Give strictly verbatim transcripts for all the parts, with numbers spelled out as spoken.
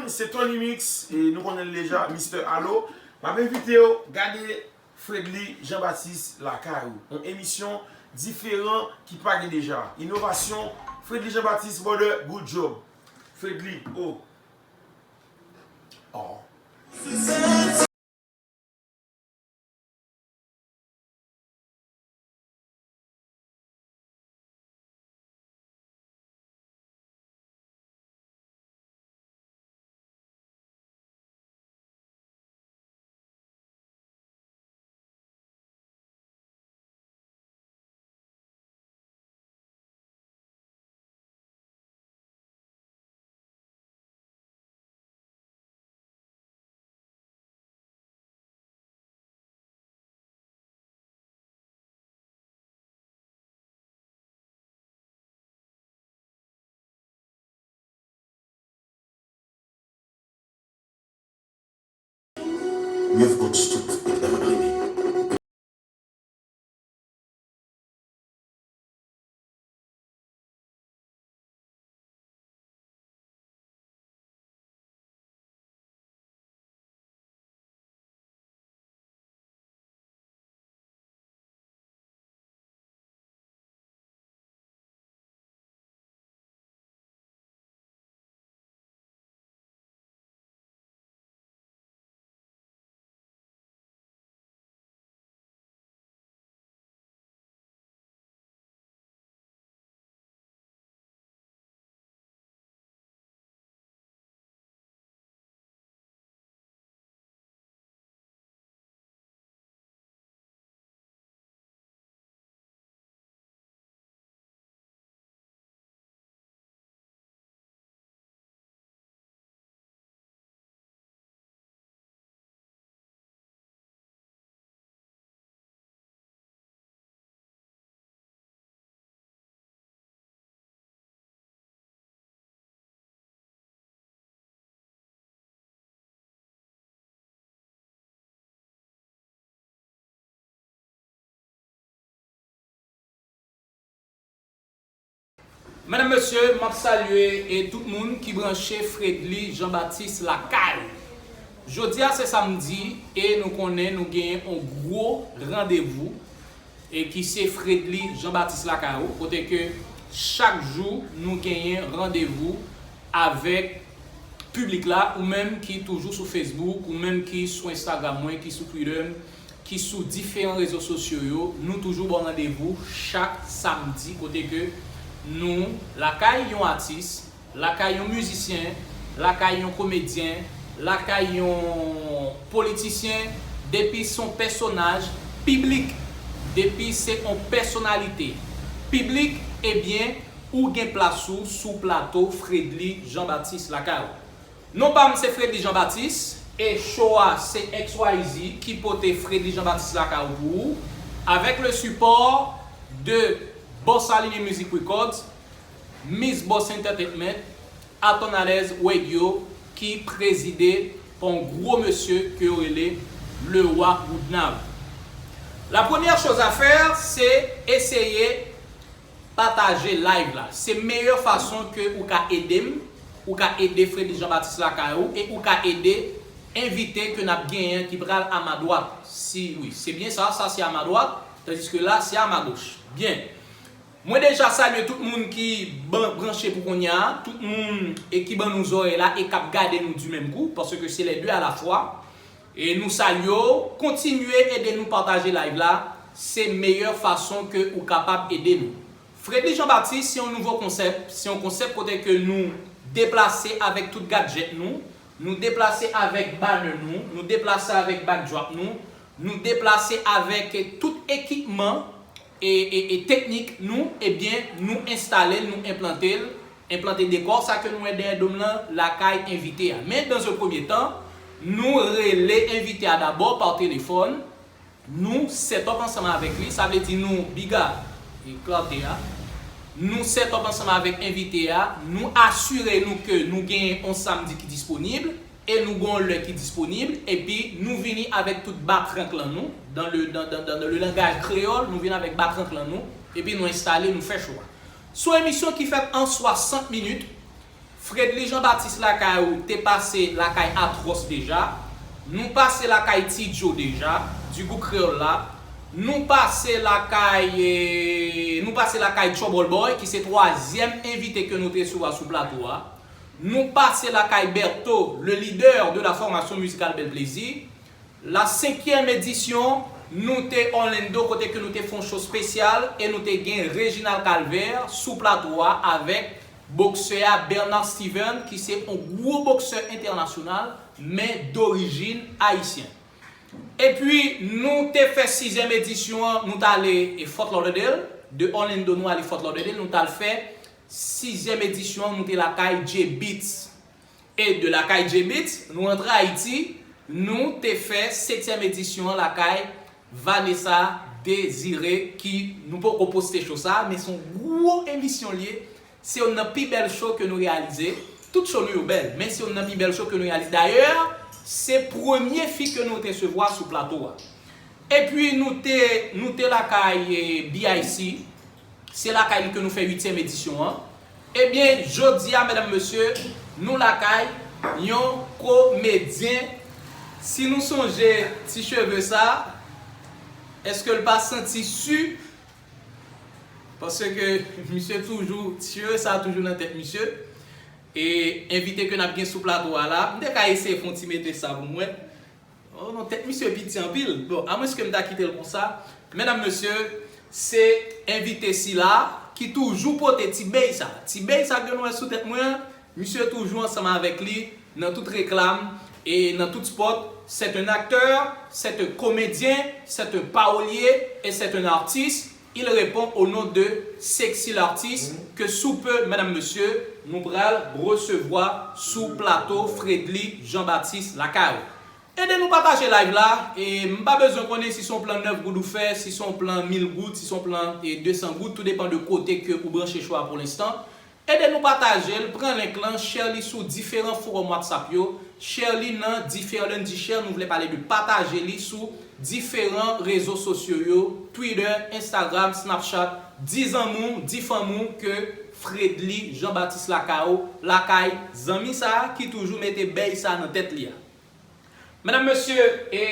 Se Tony Mix, e nou konnen l deja, Mister Alo. M ap envite w gade Fredly Jean Baptiste Lakay ou. Yon emisyon diferan ki pa gen deja. Inovasyon, Fredly Jean Baptiste, brother, good job. Fredly, oh. Oh. You've got stupid enemy. Medam, mesye, m ap salye e tout moun ki branche Fredly Jean Baptiste Lakay. Jodi a se samdi e nou konnen nou genyen yon gwo randevou e ki se Fredly Jean Baptiste Lakay ou, kote ke chak jou nou genyen randevou avèk piblik la, ou menm ki toujou sou Facebook, ou menm ki sou Instagram mwen, ki sou Twitter m, ki sou diferan rezo sosyo yo, nou toujou ba w randevou chak samdi kote ke nou lakay yon atis, lakay yon mizisyen, lakay yon komedyen, lakay yon politisyen, depi se yon pèsonaj piblik, depi se yon pèsonalite piblik, ebyen, ou gen plas ou sou plato Fredly Jean Baptiste Lakay ou. Non pa m se Fredly Jean Baptiste, e show a se X Y Z ki pote Fredly Jean Baptiste Lakay ou pou ou, avec le support de Boss Aligné Music Records, Miss Boss Entertainment, Atonalez Radio, ki prezide pa yon gwo mesye ke yo rele Leroy Goodnav. La première chose à faire, se eseye pataje live la. Se meyè fason ke ou ka ede m, ou ka ede Fredly Jean Baptiste Lakay ou, e ou ka ede envite ke n ap genyen ki pral a ma dwat. Si, wi, se byen sa, sa se a ma dwat, tandiske la se a ma goch. Byen. Mwen deja salye tout moun ki ban, branche pou kounye a, tout moun e ki ban nou zòrèy la e k ap gade nou di menm kou, paske se les deux à la fois. E nou salye w, kontinye ede nou pataje live la, se meyè fason ke ou kapab ede nou. Fredly Jean Baptiste se yon nouvo konsèp, se yon konsèp kote ke nou deplase avèk tout gadjèt nou, nou deplase avèk banner nou, nou deplase avèk backdrop nou, nou deplase avèk tout ekipman e, e, e teknik nou, ebyen, nou enstale l, nou enplante l, enplante dekò sa ke nou wè dèyè do m lan lakay envite a. Men dans un premier temps, nou rele envite a dabò pa telefòn, nou set up ansanm avèk li, sa vle di nou, Biga, e, klate a, nou set up ansanm avèk envite a, nou asire nou ke nou genyen yon samdi ki disponib, e nou gen yon lè ki disponib, epi nou vini avèk tout batrank lan nou, dans le, dans, dans, dans le langage créole, nou vini avèk batrank lan nou, epi nou enstale, nou fè show a. Se yon emisyon ki fèt an swasant minit. Fredly Jean Baptiste lakay ou te pase lakay Atwòs deja. Nou pase lakay Ti Djo deja, di gwoup kreyòl la. Nou pase lakay, eh, nou pase lakay Trouble Boy, ki se twazyèm envite ke nou te resevwa sou plato a. Nou pase lakay Bertho, le leader de la formation musicale Bèl Plezi. La senkyèm edisyon, nou te Orlando, kote ke nou te fè yon show espesyal e nou te gen Reginald Calvert sou plato a avèk boksè a Bernard Steven, ki se yon gwo boksè entènasyonal, men dorijin ayisyen. Epi, nou te fè sizyèm edisyon an, nou t ale e Fort Lauderdale, de Orlando nou ale Fort Lauderdale, nou t al fè sizyèm edisyon an, nou te lakay J Beatz. E de lakay J Beatz, nou antre Ayiti, nou te fè setyèm edisyon an lakay Vanessa Désiré, ki nou poko poste show sa, men se yon gwo emisyon l ye. Se youn nan pi bèl show ke nou reyalize. Tout show nou yo bèl, men se youn nan pi bèl show ke nou reyalize. Dayè, se premye fi ke nou te resevwa sou plato a. Epi nou te, nou te lakay, eh, B I C, se lakay li ke nou fè uityèm edisyon an. Ebyen, jodi a, medam, mesye, nou lakay yon komedyen. Si nou sonje ti cheve sa, èske l pa santi si? Paske misye toujou, ti cheve sa toujou nan tèt misye. E envite ke n ap gen sou plato a la, m te ka eseye fè yon ti mete sa pou mwen. Oh non, tèt misye piti anpil. Bon, amwenske m ta kite l konsa. Medam, mesye, se envite sila ki toujou pote ti bèy sa. Ti bèy sa ke nou wè sou tèt mwen an, misye toujou ansanm avèk li nan tout reklam e nan tout spot. C'est un acteur, c'est un comédien, c'est un parolier et c'est un artiste. Il répond au nom de Sexy l'artiste, que sous peu, medam, mesye, nou pral resevwa sou plato Fredly Jean Baptiste lakay ou. Ede nou pataje live la, e m pa bezwen konnen si se yon plan nèf goud ou fè, si se yon plan mil goud, si se yon plan, e, de san goud, tou depan de kote ke ou branche show a pou lenstan. Ede nou pataje l, pran link lan, share li sou diferan forum WhatsApp yo, share li nan diferan, lè n di share, nou vle pale de pataje li sou diferan rezo sosyo yo, Twitter, Instagram, Snapchat, di zanmi w, di fanmi w ke Fredly Jean Baptiste lakay ou, lakay zanmi sa a ki toujou mete bèy sa a nan tèt li a. Medam, mesye, e,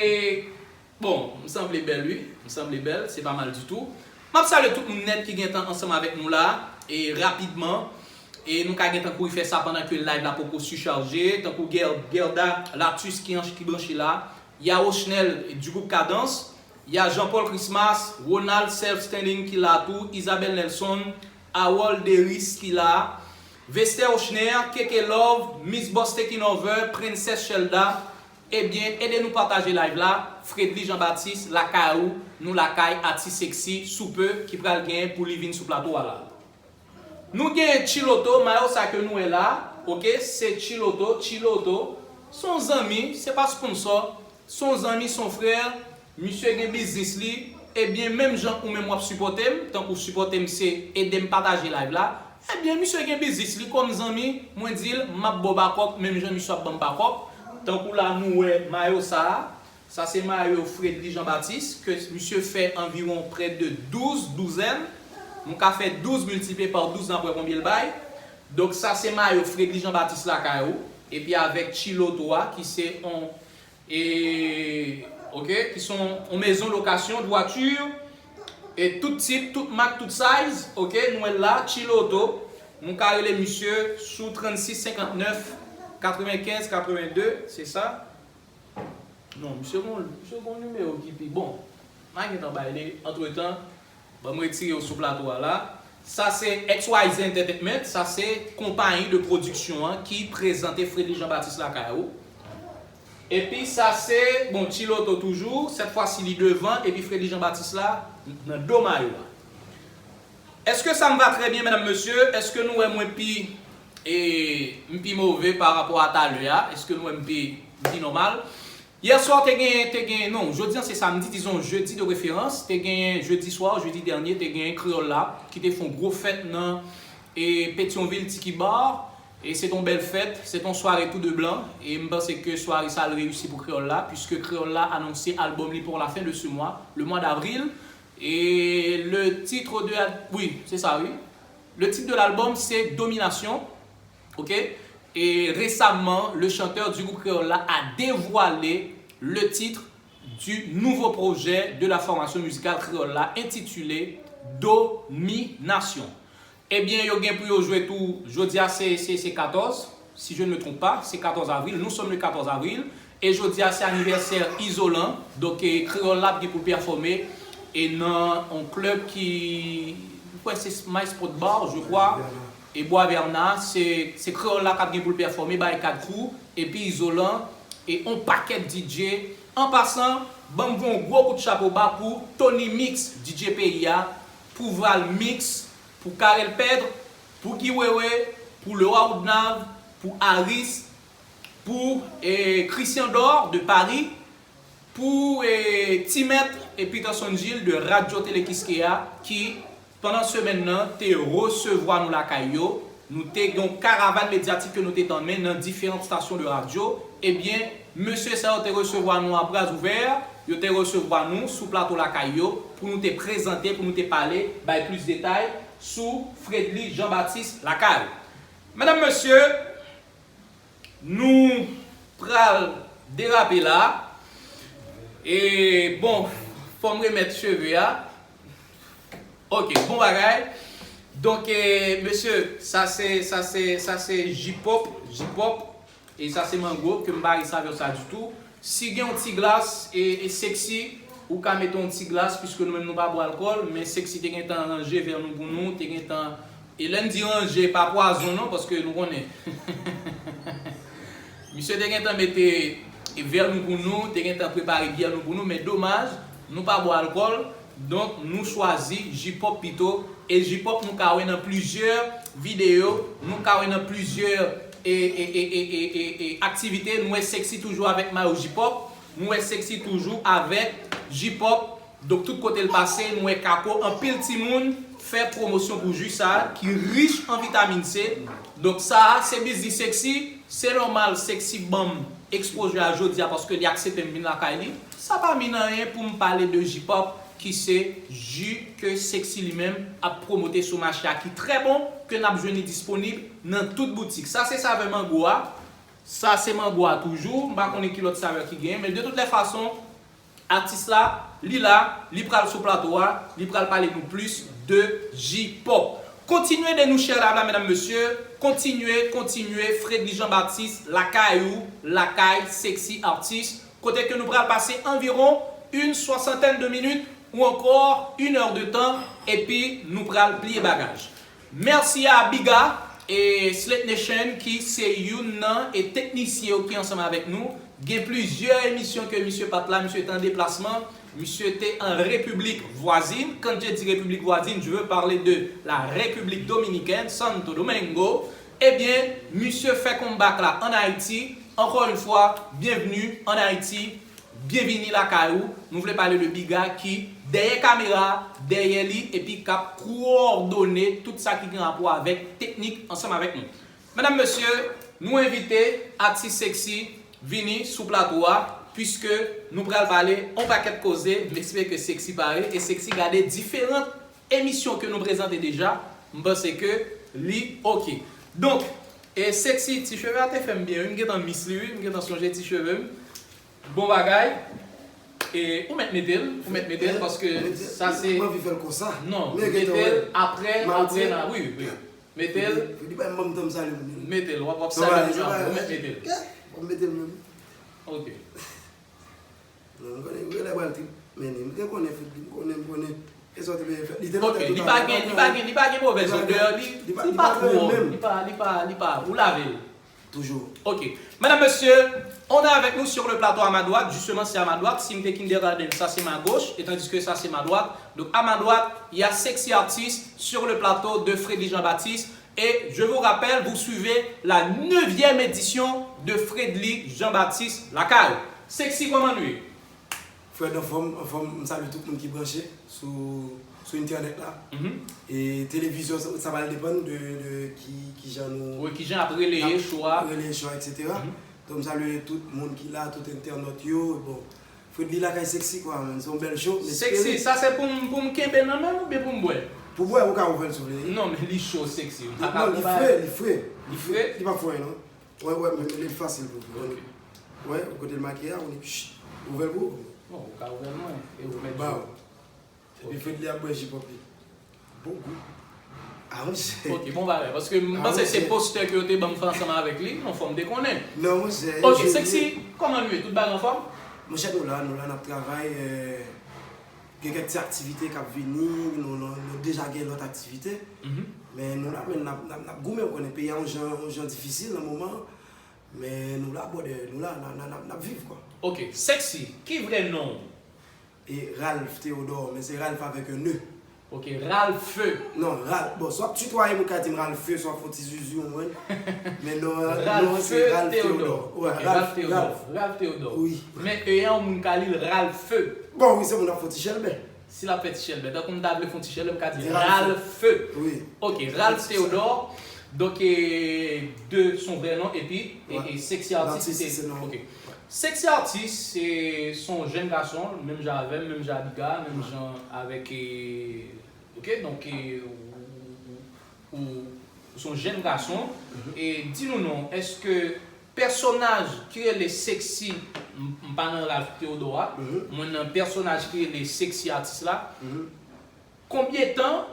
bon, m sanble bèl, wi. M sanble bèl, se pa mal ditou. M ap salye tout moun nèt ki gentan ansanm avèk nou la, e rapidman. E nou ka gentan kouri fè sa pandan ke live la poko sichaje. Tankou Ger-, Gerda Latus ki an, ki branche la. Y a Rochnel du groupe Cadence. Y a Jean-Paul Christmas, Ronald Self Standing ki la tou, Isabelle Nelson, Harold Deris ki la, Vester Ochner, Keke Love, Miss Boss Taking Over, Princess Shelda. Ebyen, ede nou pataje live la. Fredly Jean Baptiste, lakay ou, nou lakay, atis sexy, sou peu, ki pral gen pou li vin sou plato a la. Nou gen Chiloto, mayo sa ke nou wè la, oke, se Chiloto, Chiloto, se yon zanmi, se pa sponsor, se yon zanmi, se yon frè, misye gen biznis li, ebyen, menm jan ou menm w ap sipòte m, tankou sipòte m se ede m pataje live la, ebyen, misye gen biznis li kòm zanmi, mwen di l, m ap ba w bakòp, menm jan misye ap ban m bakòp, tankou la nou wè mayo sa a, sa se mayo Fredly Jean Baptiste, ke misye fè anviwon prè de douz, douzèn. Nou ka fè douz miltipliye pa douz, n ap wè konbyen l bay. Donk, sa se mayo Fredly Jean Baptiste lakay ou. Epi avèk Chiloto a, ki se on, e, oke, ki se on, on maison location de voiture, e tout tip, tout mak, tout size, oke, nou wè l la, Chiloto. Nou ka rele misye sou trannsis senkantnèf katrevenkenz katrevenndez, se sa. Non, misye gon, misye gon nimewo ki pi bon. M a gentan bay li. Antretan, ban m retire w sou plato a la. Sa se X Y Z Entertainment, sa se konpayi de pwodiksyon an ki prezante Fredly Jean Baptiste lakay ou. Epi sa se, bon, Chiloto toujou, sèt fwa si li devan, epi Fredly Jean Baptiste la nan do mayo a. Est-ce que ça me va très bien, medam, mesye? Èske nou wè mwen pi, e, m pi move pa rapò a talè a? Èske nou wè m pi, m pi nòmal? Yè swa te gen, te gen, non, jodi an se samdi, dizon jeudi de référence, te gen jeudi soir, jeudi dernier, te gen Kreyòl la, ki te fè yon gwo fèt nan, e, Petyonvil Tiki Bar. E se t on bèl fèt, se t on sware tou de blan. E m panse ke sware sa al reyisi pou Kreyòl la, puiske Kreyòl la anonse albòm li pour la fin de ce mois, le mois d'avril. E le titre de, oui, se sa, wi. Le titre de l'album, se Domination. Oke? Et récemment, le chanteur du groupe Créole la a dévoilé le titre du nouveau projet de la formation musicale Créole la, intitulé Domination. Ebyen, yo gen pou yo jwe tou, jodi a se, se, se katòz, si je ne me trompe pas, se katòz avril, nous sommes le quatorze avril, e jodi a se anivèsè Izolan, donk eh, Kreyòl la ap gen pou l pèfòme e nan yon klèb ki, mwen kwè se My Sport Bar, je crois, e Bwa Vèna, se, se Kreyòl la k ap gen pou l pèfòme, Barikad Crew, epi Izolan, e yon pakèt D J. An pasan, ban m voye yon gwo kout chapo ba pou Tony Mix, D J peyi a, pou Val Mix, pou Karel Pèdre, pou Guy Wewe, pou Leroy Woodnav, pou Aris, pou eh, Christian Dor de Paris, pou eh, Timet e Peterson Gilles de Radio Télé Kiskeya ki, pandan semèn nan, te resevwa nou lakay yo. Nou te gen yon karavàn medyatik ke nou te tanmen nan diferan stasyon de radyo. Ebyen, mesye sa yo te resevwa nou a bras ouvè, yo te resevwa nou sou plato lakay yo pou nou te prezante, pou nou te pale, bay plis detay sou Fredly Jean Baptiste lakay. Medam, mesye, nou pral derape la. E bon, fò m remèt cheve a. Ok, bon bagay. Donk, eh, mesye, sa se, sa se, sa se J-pop, J-pop. E sa se mango, ke m pa ri sa avè sa ditou. Si gen yon ti glas e, e Sexy, ou ka mete yon ti glas, piske nou menm nou pa bwè alkòl, men Sexy te gentan ranje vè nou pou nou, te gentan, e lè n di ranje, pa pwazon non, paske nou konnen. Misye te gentan mete vè nou pou nou, te gentan prepare byè nou pou nou, men domaj, nou pa bwè alkòl, donk nou chwazi J-pop pito, e J-pop nou ka wè nan plizyè videyo, nou ka wè nan plizyè e, e, e, e, e, e, e aktivite, nou wè Sexy toujou avèk mayo J-pop, nou wè Sexy toujou avèk J-pop, donk tout kote l pase, nou wè Kako, anpil timoun fè pwomosyon pou ji sa a, ki rich an vitamin C. Donk sa a, se biznis Sexy, se nòmal Sexy ban m ekspoze a jodi a paske li aksepte m vin lakay li. Sa pa mennen anyen pou m pale de J-pop, ki se ji ke Sexy li menm ap pwomote sou mache a, ki trè bon, ke n ap jwenn li disponib nan tout boutik. Sa se savè mango a. Sa se mango a toujou. M pa konnen ki lòt savè ki genyen, men de tout lè fason, atis la, li la, li pral sou plato a, li pral pale nou plis de J-pop. Kontinye de nou share live la, medam, mesye. Kontinye, kontinye. Fredly Jean Baptiste, lakay ou, lakay Sexy Artist. Kote ke nou pral pase anviwon yon swasantèn de minit ou ankò yon è de tan, epi nou pral pliye bagaj. Mèsi a Biga e Slate Nation ki se youn nan e teknisyen yo ki ansanm avèk nou. Gen plizyè emisyon ke misye pa t la, misye te an deplasman, misye te an repiblik vwazin. Quand je dis République voisine, je veux parler de la République dominicaine, Santo Domingo. Ebyen, misye fè comeback la ann Ayiti. Ankò yon fwa, byenvni ann Ayiti. Byenvini lakay ou. Nou vle pale de Biga ki dèyè kamera, dèyè li, epi k ap kowòdone tout sa ki gen rapò avèk teknik ansanm avèk nou. Medam, mesye, nou envite atis Sexy vini sou plato a, piske nou pral pale on pakèt koze. M espere ke Sexy pare e Sexy gade diferan emisyon ke nou prezante deja. M panse ke li oke. Donk, e Sexy, ti cheve a te fè m byen, wi. M gentan miss li, wi. M gentan sonje ti cheve m. Bon bagay. E ou mèt mete l, ou mèt mete l, paske sa se... Mwen anvi fè l konsa. Non, mete l apre, apre la, wi, wi. Mete l. Li bay m ban m tan m salye moun yo. Mete l, w ap, w ap salye moun yo, ou mèt mete l. W ap mete l menm. Ok. Non, m konnen, m konnen pral trip. Men, m te konnen Fredly, m konnen, m konnen. E sa w te bezwen fè. Li te nan tèt ou. Ok, li pa gen, li pa gen, li pa gen movèz odè, li, li pa twò, li pa, li pa, li pa, ou lave l. Toujours. Ok. Mesdames, messieurs, on est avec nous sur le plateau à ma droite. Justement, c'est à ma droite. Si m te kindergarten, ça c'est ma gauche, et tandis que ça c'est ma droite. Donc, à ma droite, il y a Sexy Artist sur le plateau de Fredly Jean Baptiste. Et je vous rappelle, vous suivez la neuvième édition de Fredly Jean Baptiste Lakay. Sexy, kòman nou ye? Fred anfòm, anfòm, m salye tout moun ki branche sou, sou entènèt la. Mhm. E televizyon, sa, sa va depann de, de ki, kijan nou... Wi, kijan ap releye show a. Releye show a, et cetera. Mhm. Donk, m salye tout moun ki la, tout entènòt yo. Bon, Fredly Lakay Sexy, kwa, man. Se yon bèl show. Sexy, sa se pou m, pou m kenbe nan men m oubyen pou m bwè? Pou bwè, ou ka ouvè l si w vle. Non, men li cho, Sexy. Non, li fre, li fre. Li fre? Li pa fre, non. Wè, wè, men li fasil pou ou. Wè, kote l make a, ou ni, pch, ouvè l pou ou. Bon, ou ka ouvè l mwen, e ou mèt Ba ou. Epi Fredly ap bwè ji pòp li. Bon gou. Ah, monchè. Ok, bon bagay. Paske m panse se postè ke yo te ban m fè ansanm avèk li, yon fòm te konnen. Non, monchè. Ok, Sexy, kòman nou ye? Tout bagay anfòm? Monchè, nou la, nou la, n ap travay. Gen kèk ti aktivite k ap vini, nou, nou, nou deja gen lòt aktivite. Men nou la, men n ap, n ap, n ap goumen, ou konnen peyi a yon jan, yon jan difisil nan moman. Men nou la, brother, nou la, n ap, n ap, n ap viv, kwa. Ok, Sexy, ki vrè non w? E Ralph Théodore, men se Ralph avèk yon E. Ok, Ralph. Non, Ralph. Bon, si w ap titwaye m, ou ka di m Ralph, si w ap fè yon ti zuzu, ou konprann. Men non, non, se Ralph Théodore. Ralph Théodore. Ralph Théodore. Wi. Men E a, yon moun ka li l Ralph. Bon, wi, se moun ap fè yon ti chèlbè. Si l ap fè ti chèlbè, tankou m ta vle fè yon ti chèlbè, m ka di Ralph. Wi. Ok, Ralph Théodore. Donk, e, de son vrè non, epi e, e Sexy Artist, se, ok. Sexy Artist, se, se yon jèn gason, menm jan avè m, menm jan a Biga, menm jan avèk, e, ok, donk, e, ou, ou, ou, ou se yon jèn gason, e di nou non, èske pèsonaj ki rele Sexy, m, m pa nan Ralph Théodore a, mwen nan pèsonaj ki rele Sexy Artist la, konbyen tan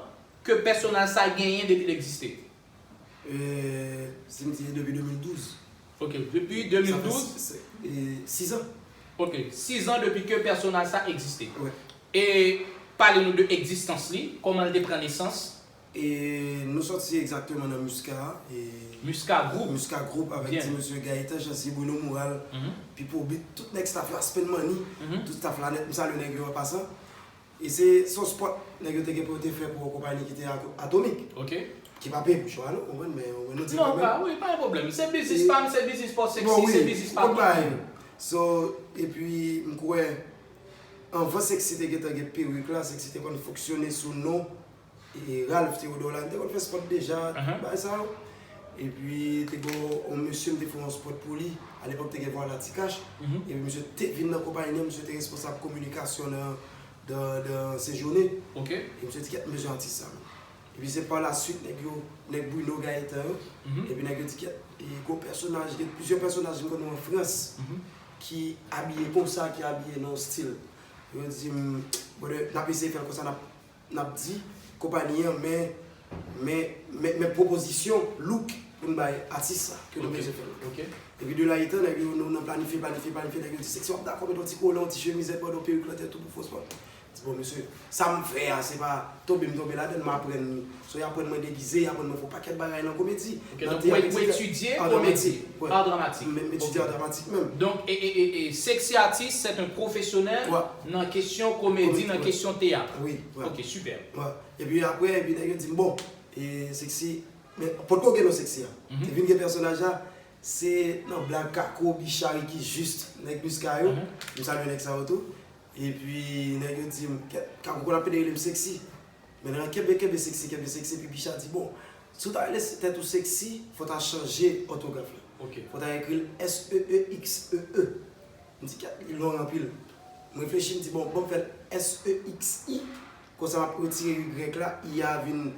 ke pèsonaj sa genyen depi l egziste? E, si m di depi de mil douz. Ok, depi de mil douz? Sa fè si, si, e, sis an. Ok, sis an depi ke pèsonaj sa egziste. Wi. E pale nou de egzistans li, kòman l te pran nesans? E nou sòti egzakteman nan Musca. E Musca Group. Musca Group avèk ti mesye Gaëtan Chancy, Bruno Moral, Pipo Beat, tout nèg staff yo, Aspen Money, tout staff la nèt, m salye nèg yo an pasan. E se, se yon spot nèg yo te gen pou yo te fè pou yon konpayi ki te Ato-, Atomic. Ok. Ki pa peye pou show a non, ou konprann, men, men nou di kanmenm. Non, wi, pa gen pwoblèm. Se biznis pa m, se biznis pa w, Sexy, se biznis pa tout moun. So, epi, m kwè, anvan Sexy te gentan gen perik la, Sexy te konn fonksyone sou non e Ralph Théodore la, m te konn fè spot deja, bagay sa yo. Epi, te gen yon mesye m te fè yon spot pou li, alepòk te gen Vwala Ti Kach. Epi, misye te vin nan konpayi an, misye te responsab kominikasyon nan, nan, nan Séjourné. Ok. E misye di, kèt, m bezwen atis sa, man. Epi, se pa la suite, nèg yo, nèg Bruno Gaëtan yo. Epi, nèg yo di, kèt, e gwo pèsonaj, gen plizyè pèsonaj m konn an Frans ki abiye konsa, ki abiye nan yon stil. Yo di m, brother, n ap eseye fè l konsa, n ap n ap di konpayi an, men, men, men, men pwopozisyon, look, pou n bay atis sa, ke nou bezwen fè l. Ok. Epi de la etan, nèg yo, nou, nou planifye, planifye, planifye, nèg yo di, Sexy, w ap dakò met yon ti kola, yon ti chemizèt, bòdò, perik, lantè, tou pou fò spot. Di, bon, mesye, sa m fè a, se pa tonbe m tonbe ladann, m aprann li. So, y aprann mwen degize, y aprann mwen fè yon pakèt bagay nan komedi. Ok, donk, ou etidye komedi, ar dramatik. M etidye ar dramatik menm. Donk, e, e, e, e, Sexy Artist, se yon pwofesyonèl nan kesyon komedi, nan kesyon teyat. Wi, wi. Ok, sipè. Epi apre, epi nèg yo di m, bon, e, Sexy, men potko gen non Sexy a. Te vin gen pèsonaj la, se nan blag Kako, Bicha, Ricky Juste, nèg Musca yo. M salye nèg sa yo tou. Epi nèg yo di m, kèt, Kako konn ap pede rele m Sexy. Men nan kenbe, kenbe Sexy, kenbe Sexy, epi Bicha di, bon, si w ta rele tèt ou Sexy, fò w ta chanje òtograf la. Ok. Fò w ta ekri l S E E X E E. M di, kèt, li long anpil. M reflechi, m di, bon, ban m fè l S E X I. Konsa m ap retire Y la, I a vin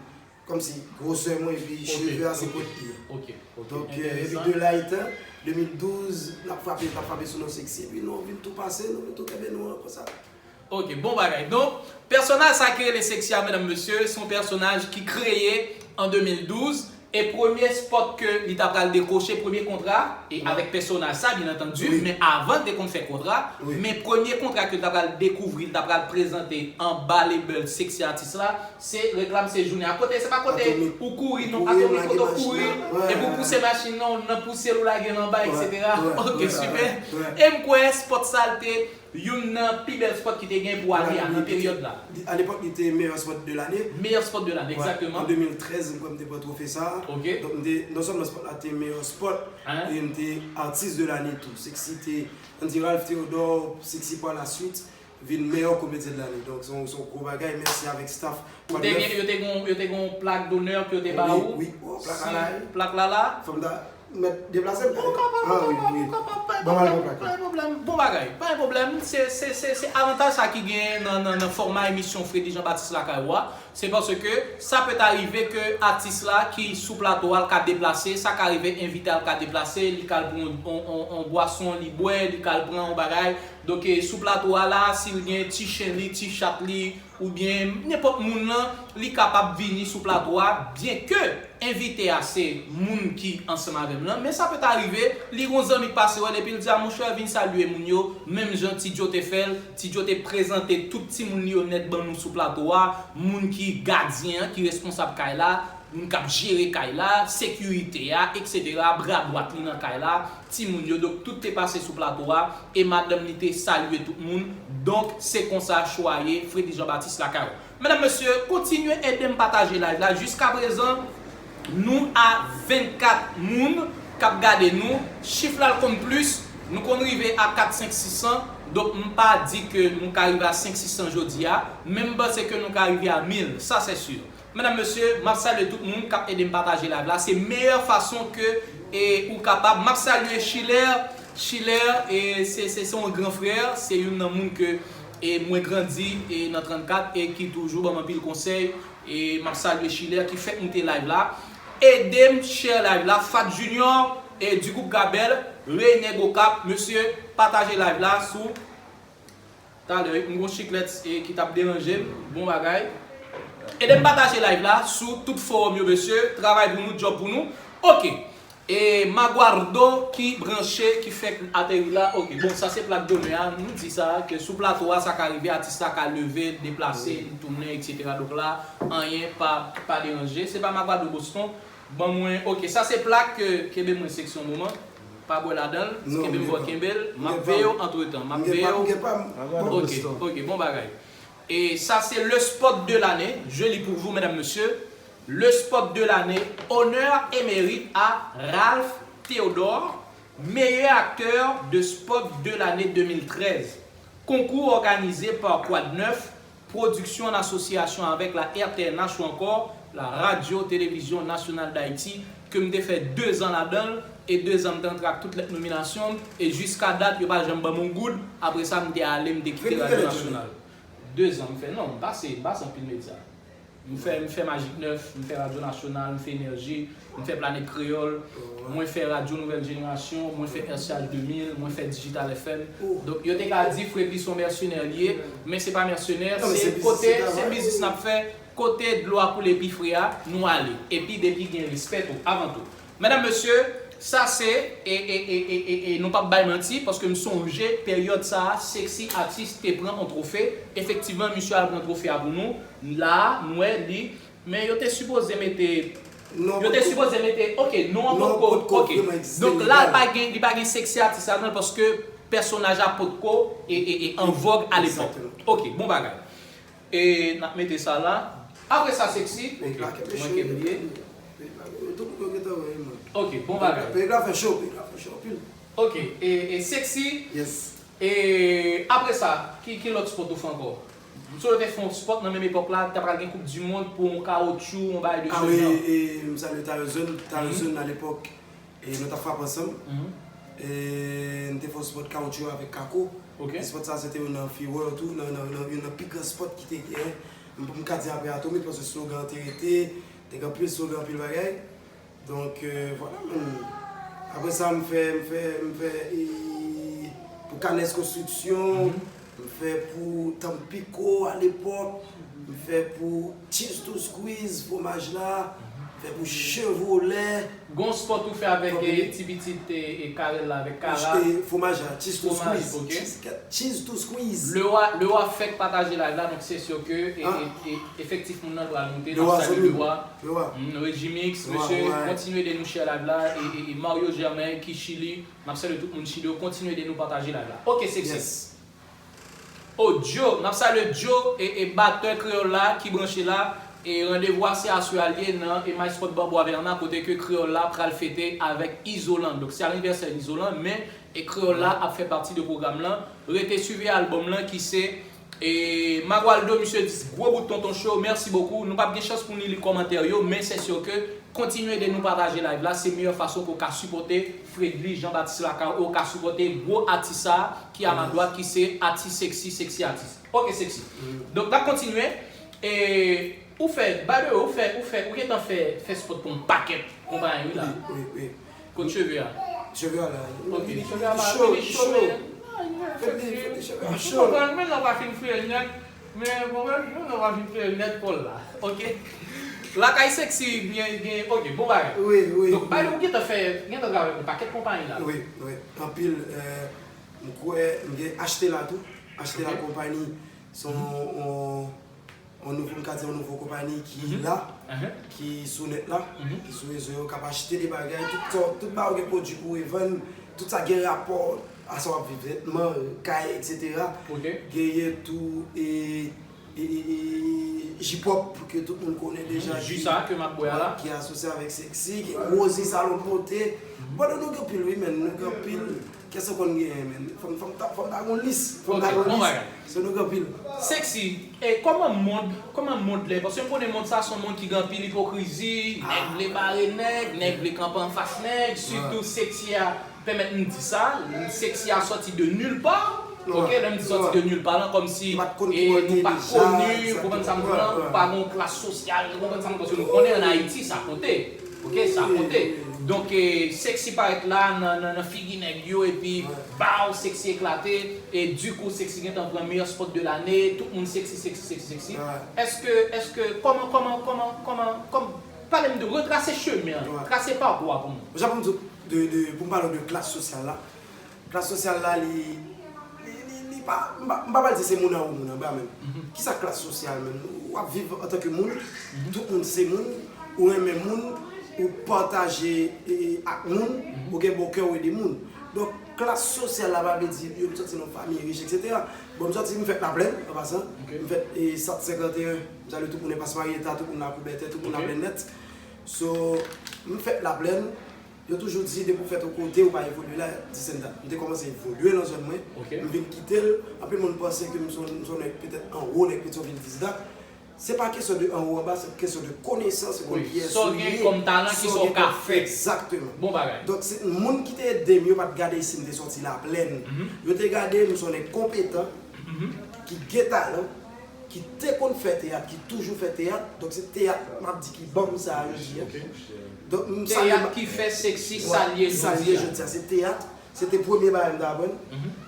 kòmsi gwosè mwen, epi cheve a se kot I a. Ok, ok. Donk, epi de la etan, de mil douz, n ap frape, n ap frape sou non Sexy, epi nou vin tou pase, nou vin tou kenbe non an konsa. Ok, bon bagay. Donk, pèsonaj sa ki rele Sexy a, medam, mesye, se yon pèsonaj ki kreye an de mil douz, e premye spot ke li ta pral dekwoche, premye kontra, e avèk pèsonaj sa, byen antandi, men avan l te konn fè kontra, men premye kontra ke l ta pral dekouvri, l ta pral prezante anba label Sexy Artist la, se reklam Séjourné a. Kote, se pa kote ou kouri, non, Atomic, kote ou kouri, epi ou pouse machin nan, ou nan pouse l, ou lage l anba, etsetera. Ok, sipè. E m kwè spot sa l te youn nan pi bèl spot ki te gen pou ane a, nan peryòd la. Alepòk, li te meyè spot de lane. Meyè spot de lane, egzakteman. An de mil trèz, m kwè m te pran twofe sa a. Ok. Donk, m te, non sèlman spot la te meyè spot, e m te atis de lane tou. Sexy te, ann di Ralph Théodore, Sexy par la suite, vin meyè komedyen de lane. Donk, se yon, se yon gwo bagay. Mèsi avèk staff. Ou te gen, yo te gen, yo te gen yon plak donè ke yo te ba ou? Wi, wi, plak la la. Plak la la? Fò m ta mèt deplase l. Ou kapab, ou kapab, ou kapab, pa gen pwoblèm, pa gen pwoblèm. Bagay, pa gen pwoblèm, se, se, se, se avantaj sa ki genyen nan, nan, nan fòma emisyon Freddy Jean Baptiste Lakay Ou a. Se paske sa peut arriver ke atis la ki sou plato a, l ka deplase, sa ka rive envite a, l ka deplase, li ka al pran yon, yon, yon, yon bwason, li bwè, li ka al pran yon bagay. Donk, e, sou plato a la, si l gen ti chen li, ti chat li, oubyen nenpòt moun nan, li kapab vini sou plato a, byenke envite a se moun ki ansanm avè m lan, men sa peut arriver, li gon zanmi k pase wè l epi l di, a monchè, vin salye moun yo, menm jan Ti Djo te fè l, Ti Djo te prezante tout timoun li yo nèt ban nou sou plato a, moun ki gadyen an, ki responsab kay la, moun k ap jere kay la, sekirite a, etsetera, bra dwat li nan kay la, timoun yo, donk tout te pase sou plato a, e madanm li te salye tout moun, donk se konsa cho a ye, Freddy Jean Baptiste Lakay Ou. Medam, mesye, kontinye ede m pataje live la. Jiskaprezan, nou a vennkat moun k ap gade nou. Chif la l konn plis. Nou konn rive a kat, senk, sis san. Donk, m pa di ke nou ka rive a senk, sis san jodi a. Men m panse ke nou ka rive a mil. Sa, se si. Medam, mesye, m ap salye tout moun k ap ede m pataje live la. Se meyè fason ke, e, ou kapab. M ap salye Chiler. Chiler, e, se, se, se yon gran frè. Se youn nan moun ke, e, mwen grandi, e, nan trannkat e ki toujou ban m anpil konsèy. E m ap salye Chiler ki fèk moute live la. Ede m share live la. Fat Junior, e, du groupe Gabel, René Gokap, mesye, pataje live la sou. Talè, m gon chiklèt, e, ki t ap deranje m. Bon bagay. Ede m pataje live la sou tout fowòm yo, mesye. Travay pou nou, djòb pou nou. Oke. E Maguardo ki branche, ki fèk ateri la. Oke, bon, sa se plak donè a. Nou di sa, ke sou plato a, sa ka rive, atis la ka leve, deplase, tounen, etsetera. Donk la, anyen pa, pa deranje. Se pa Maguardo Boston. Ban mwen, oke, sa se plak ke, kenbe mwen seksyon moman. Pa bwè ladan l, kenbe m bò, kenbe l. M ap veye w antretan. M ap veye w. Oke, oke, bon bagay. Et ça, c'est le spot de l'année. Je lis pour vous, mesdames, messieurs. Le spot de l'année, honneur et mérite à Ralph Théodore, meilleur acteur de spot de l'année deux mille treize. Concours organisé par Quad neuf, production en association avec la R T N H ou encore la Radio Télévision Nationale d'Haïti, ke m te fè dezan ladan l, e dezan m te antre ak tout lèt nominasyon m, e jiska dat, yo pa janm ban m yon goud, apre sa, m te ale, m te kite Radyo Nasyonal. Dezan m fè, non, m pase, m pase anpil medya. M fè, m fè Magik nèf, m fè Radyo Nasyonal, m fè Enèji, m fè Planèt Kreyòl, mwen fè Radyo Nouvèl Jenerasyon, mwen fè R C H de mil, mwen fè Digital F M. Donk, yo te ka di Fredly se yon mèsenè li ye, men se pa mèsenè, se kote, se biznis n ap fè, kote dlo a koule pi fre a, nou ale. Epi depi gen respè tou, avan tou. Medam, mesye, sa se, e, e, e, e, e, e nou p ap bay manti, paske m sonje peryòd sa a, Sexy Artist te pran on twofe. Efektivman, misye al pran twofe a pou nou. La a, m wè li, men yo te sipoze mete, yo te sipoze mete, oke, non an potko, oke. Donk la, li pa gen, li pa gen Sexy Artist ladan l, paske pèsonaj la potko e, e, e an vòg alepòk. Oke, bon bagay. E n ap mete sa la. Apre sa, Sexy. Oke, mwen ke m ye. Tout moun yo gentan wè mwen. Oke, bon bagay. Peyi la fè cho, peyi la fè cho anpil. Oke, e, e Sexy. Yes. E apre sa, ki, ki lòt spot ou fè ankò? M sonje w te fè yon spot nan menm epòk la, ta pral gen Koup di Mond pou yon kawotchou, yon bagay de se jan. Ah wi, e, m salye Tarzan, Tarzan alepòk. E nou t ap frape ansanm. E n te fè yon spot kawotchou avèk Kako. Spot sa se te youn nan fureur tou, nan, nan, nan, youn nan pi gran spot ki te genyen. M, m ka di apre Atomic, paske slogan an te rete, te gen anpil slogan, anpil bagay. Donk, e, vwala, man. Apre sa, m fè, m fè, m fè, e, pou Canès Construction, m fè pou Tampico alepòk, m fè pou Cheese to Squeeze, fwomaj la, m fè pou Chevrolet. Gon spot ou fè avèk, e, ti pitit, e, e, Karel la, avèk Kara. E, fwomaj la, Cheese to Squeeze. Cheese, cheese to Squeeze. Lewa, Lewa fèk pataje live la, donk se si ke, e, e, e, efektif moun nan pral moute, n ap salye Lewa. Lewa. Mm, Regimix, mesye, kontinye ede nou share live la, e, e, e Mario Germain ki Chili, n ap salye tout moun Chili yo, kontinye ede nou pataje live la. Oke, Sexy. Yes. Oh, Joe, n ap salye Joe e, e batè kreyòl la ki branche la. E randevou a se aswè a l ye nan e My Spot Bambou a Vèna, kote ke kreyòl la pral fete avèk Izolan. Donk se anivèsè Izolan, men e kreyòl la ap fè pati de pwogram lan. Rete swive albòm lan ki se, e Magualdo, misye di gwo bout Tonton Cho, merci beaucoup. Nou p ap gen chans pou n li kòmantè yo, men se si ke kontinye ede nou pataje live la, se meyè fason pou w ka sipòte Fredly Jean Baptiste Lacaille, ou ka sipòte gwo atis sa a ki a ma dwat, ki se atis Sexy, Sexy atis. Ok, Sexy. Donk, n ap kontinye. E, ou fè, by the way, ou fè, ou fè, ou gentan fè, fè spot pou yon pakèt konpayi, wi, la. Wi, wi, wi. Kot cheve a? Cheve a la. Ok, cheve a pa cho, li cho, men. Fè li, fè li cheve a cho. Ou konprann, men nan pa fin fre nèt. Men, bon, men, nou, nou pa fin fè nèt Paul la. Ok. Lakay Sexy gen, gen, ok, bon bagay. Wi, wi. Donk, bay, ou gentan fè, gentan travay pou pakèt konpayi la. Wi, wi. Anpil, euh, m kwè, m gen achte la tou. Achte la konpayi, se yon, yon, yon nouvo, m ka di yon nouvo konpayi ki la, ki sou nèt la, ki sou rezo yo, k ap achte de bagay, tout sòt, tout bagay ou gen pwodui pou revann, tout sa gen rapò a sa w ap viv, vètman, kay, etsetera. Ok. Genyen tou, e, e, e, e, J-pop ke tout moun konnen deja, ji sa ke m ap bwè a la, ki asosye avèk Sexy, gen Rosie Salon Beauté. Bon, nou gen anpil, wi, men nou gen anpil. Kèsa konn genyen, men? Fò m, fò m ta, fò m ta gon lis. Fò m ta gon lis. Ok, bon bagay. Se nou gen anpil. Sexy, e kòman mond, kòman mond lè? Paske m konnen mond sa se yon mond ki gen anpil ipokrizi, nèg vle bare nèg, nèg vle kanpe anfas nèg, sitou Sexy a pèmèt m di sa, Sexy a sòti de nulle part. Ok, lè m di sòti de nulle part lan, kòmsi nou pa t koni, ou konprann sa m di lan, pa gon klas sosyal, ou konprann sa m di lan, paske nou konnen ann Ayiti, sa konte. Ok, sa konte. Donk, eh, Sexy parèt la nan, nan, nan figi nèg yo, epi baw, Sexy eklate, e dikou, Sexy gentan pran meyè spot de lane, tout moun Sexy, Sexy, Sexy, Sexy. Èske, èske, kòman, kòman, kòman, kòman, kòm, pale m de retrase chemen an, trase pakou a pou mwen. Jan pou m di w, de, de, pou m pale w de klas sosyal la, klas sosyal la, li, li, li, li pa, m pa, m pa pral di se moun anwo, moun anba menm. Kisa klas sosyal menm? Ou ap viv antanke moun, tout moun se moun, ou renmen moun, ou pataje, e, e, ak moun, ou gen bon kè, ou ede moun. Donk, klas sosyal la pa vle di, yo, m sòti nan fanmi rich, etsetera. Bon, m sòti, m fèt Laplèn, an pasan. M fèt, e, Sant senkanteyen, m salye tout moun, Enpas Marietta, tout moun Lakou Bètè, tout moun Laplèn nèt. So, m fèt Laplèn, yo toujou di, depi w fèt yon kote, ou pa evolye la, this and that. M te kòmanse evolye nan zòn mwen, m vin kite l. Anpil moun panse ke m se yon, m se yon nèg petèt anwo, nèg Petyonvil, this, that. Se pa kesyon de anwo, anba, se kesyon de konesans, se konn kiyès ou ye, sa w gen kòm talan, kisa w ka fè. Egzakteman. Bon bagay. Donk, se moun ki te ede m yo pa t gade si m te sòti Laplèn. Yo te gade m se yon nèg konpetan, ki gen talan, ki te konn fè teyat, ki toujou fè teyat. Donk, se teyat, m ap di, ki ban m sa a jodi a. Donk, m salye. Teyat ki fè Sexy salye jodi a. Salye jodi a. Se teyat. Se te premye bagay m te aprann,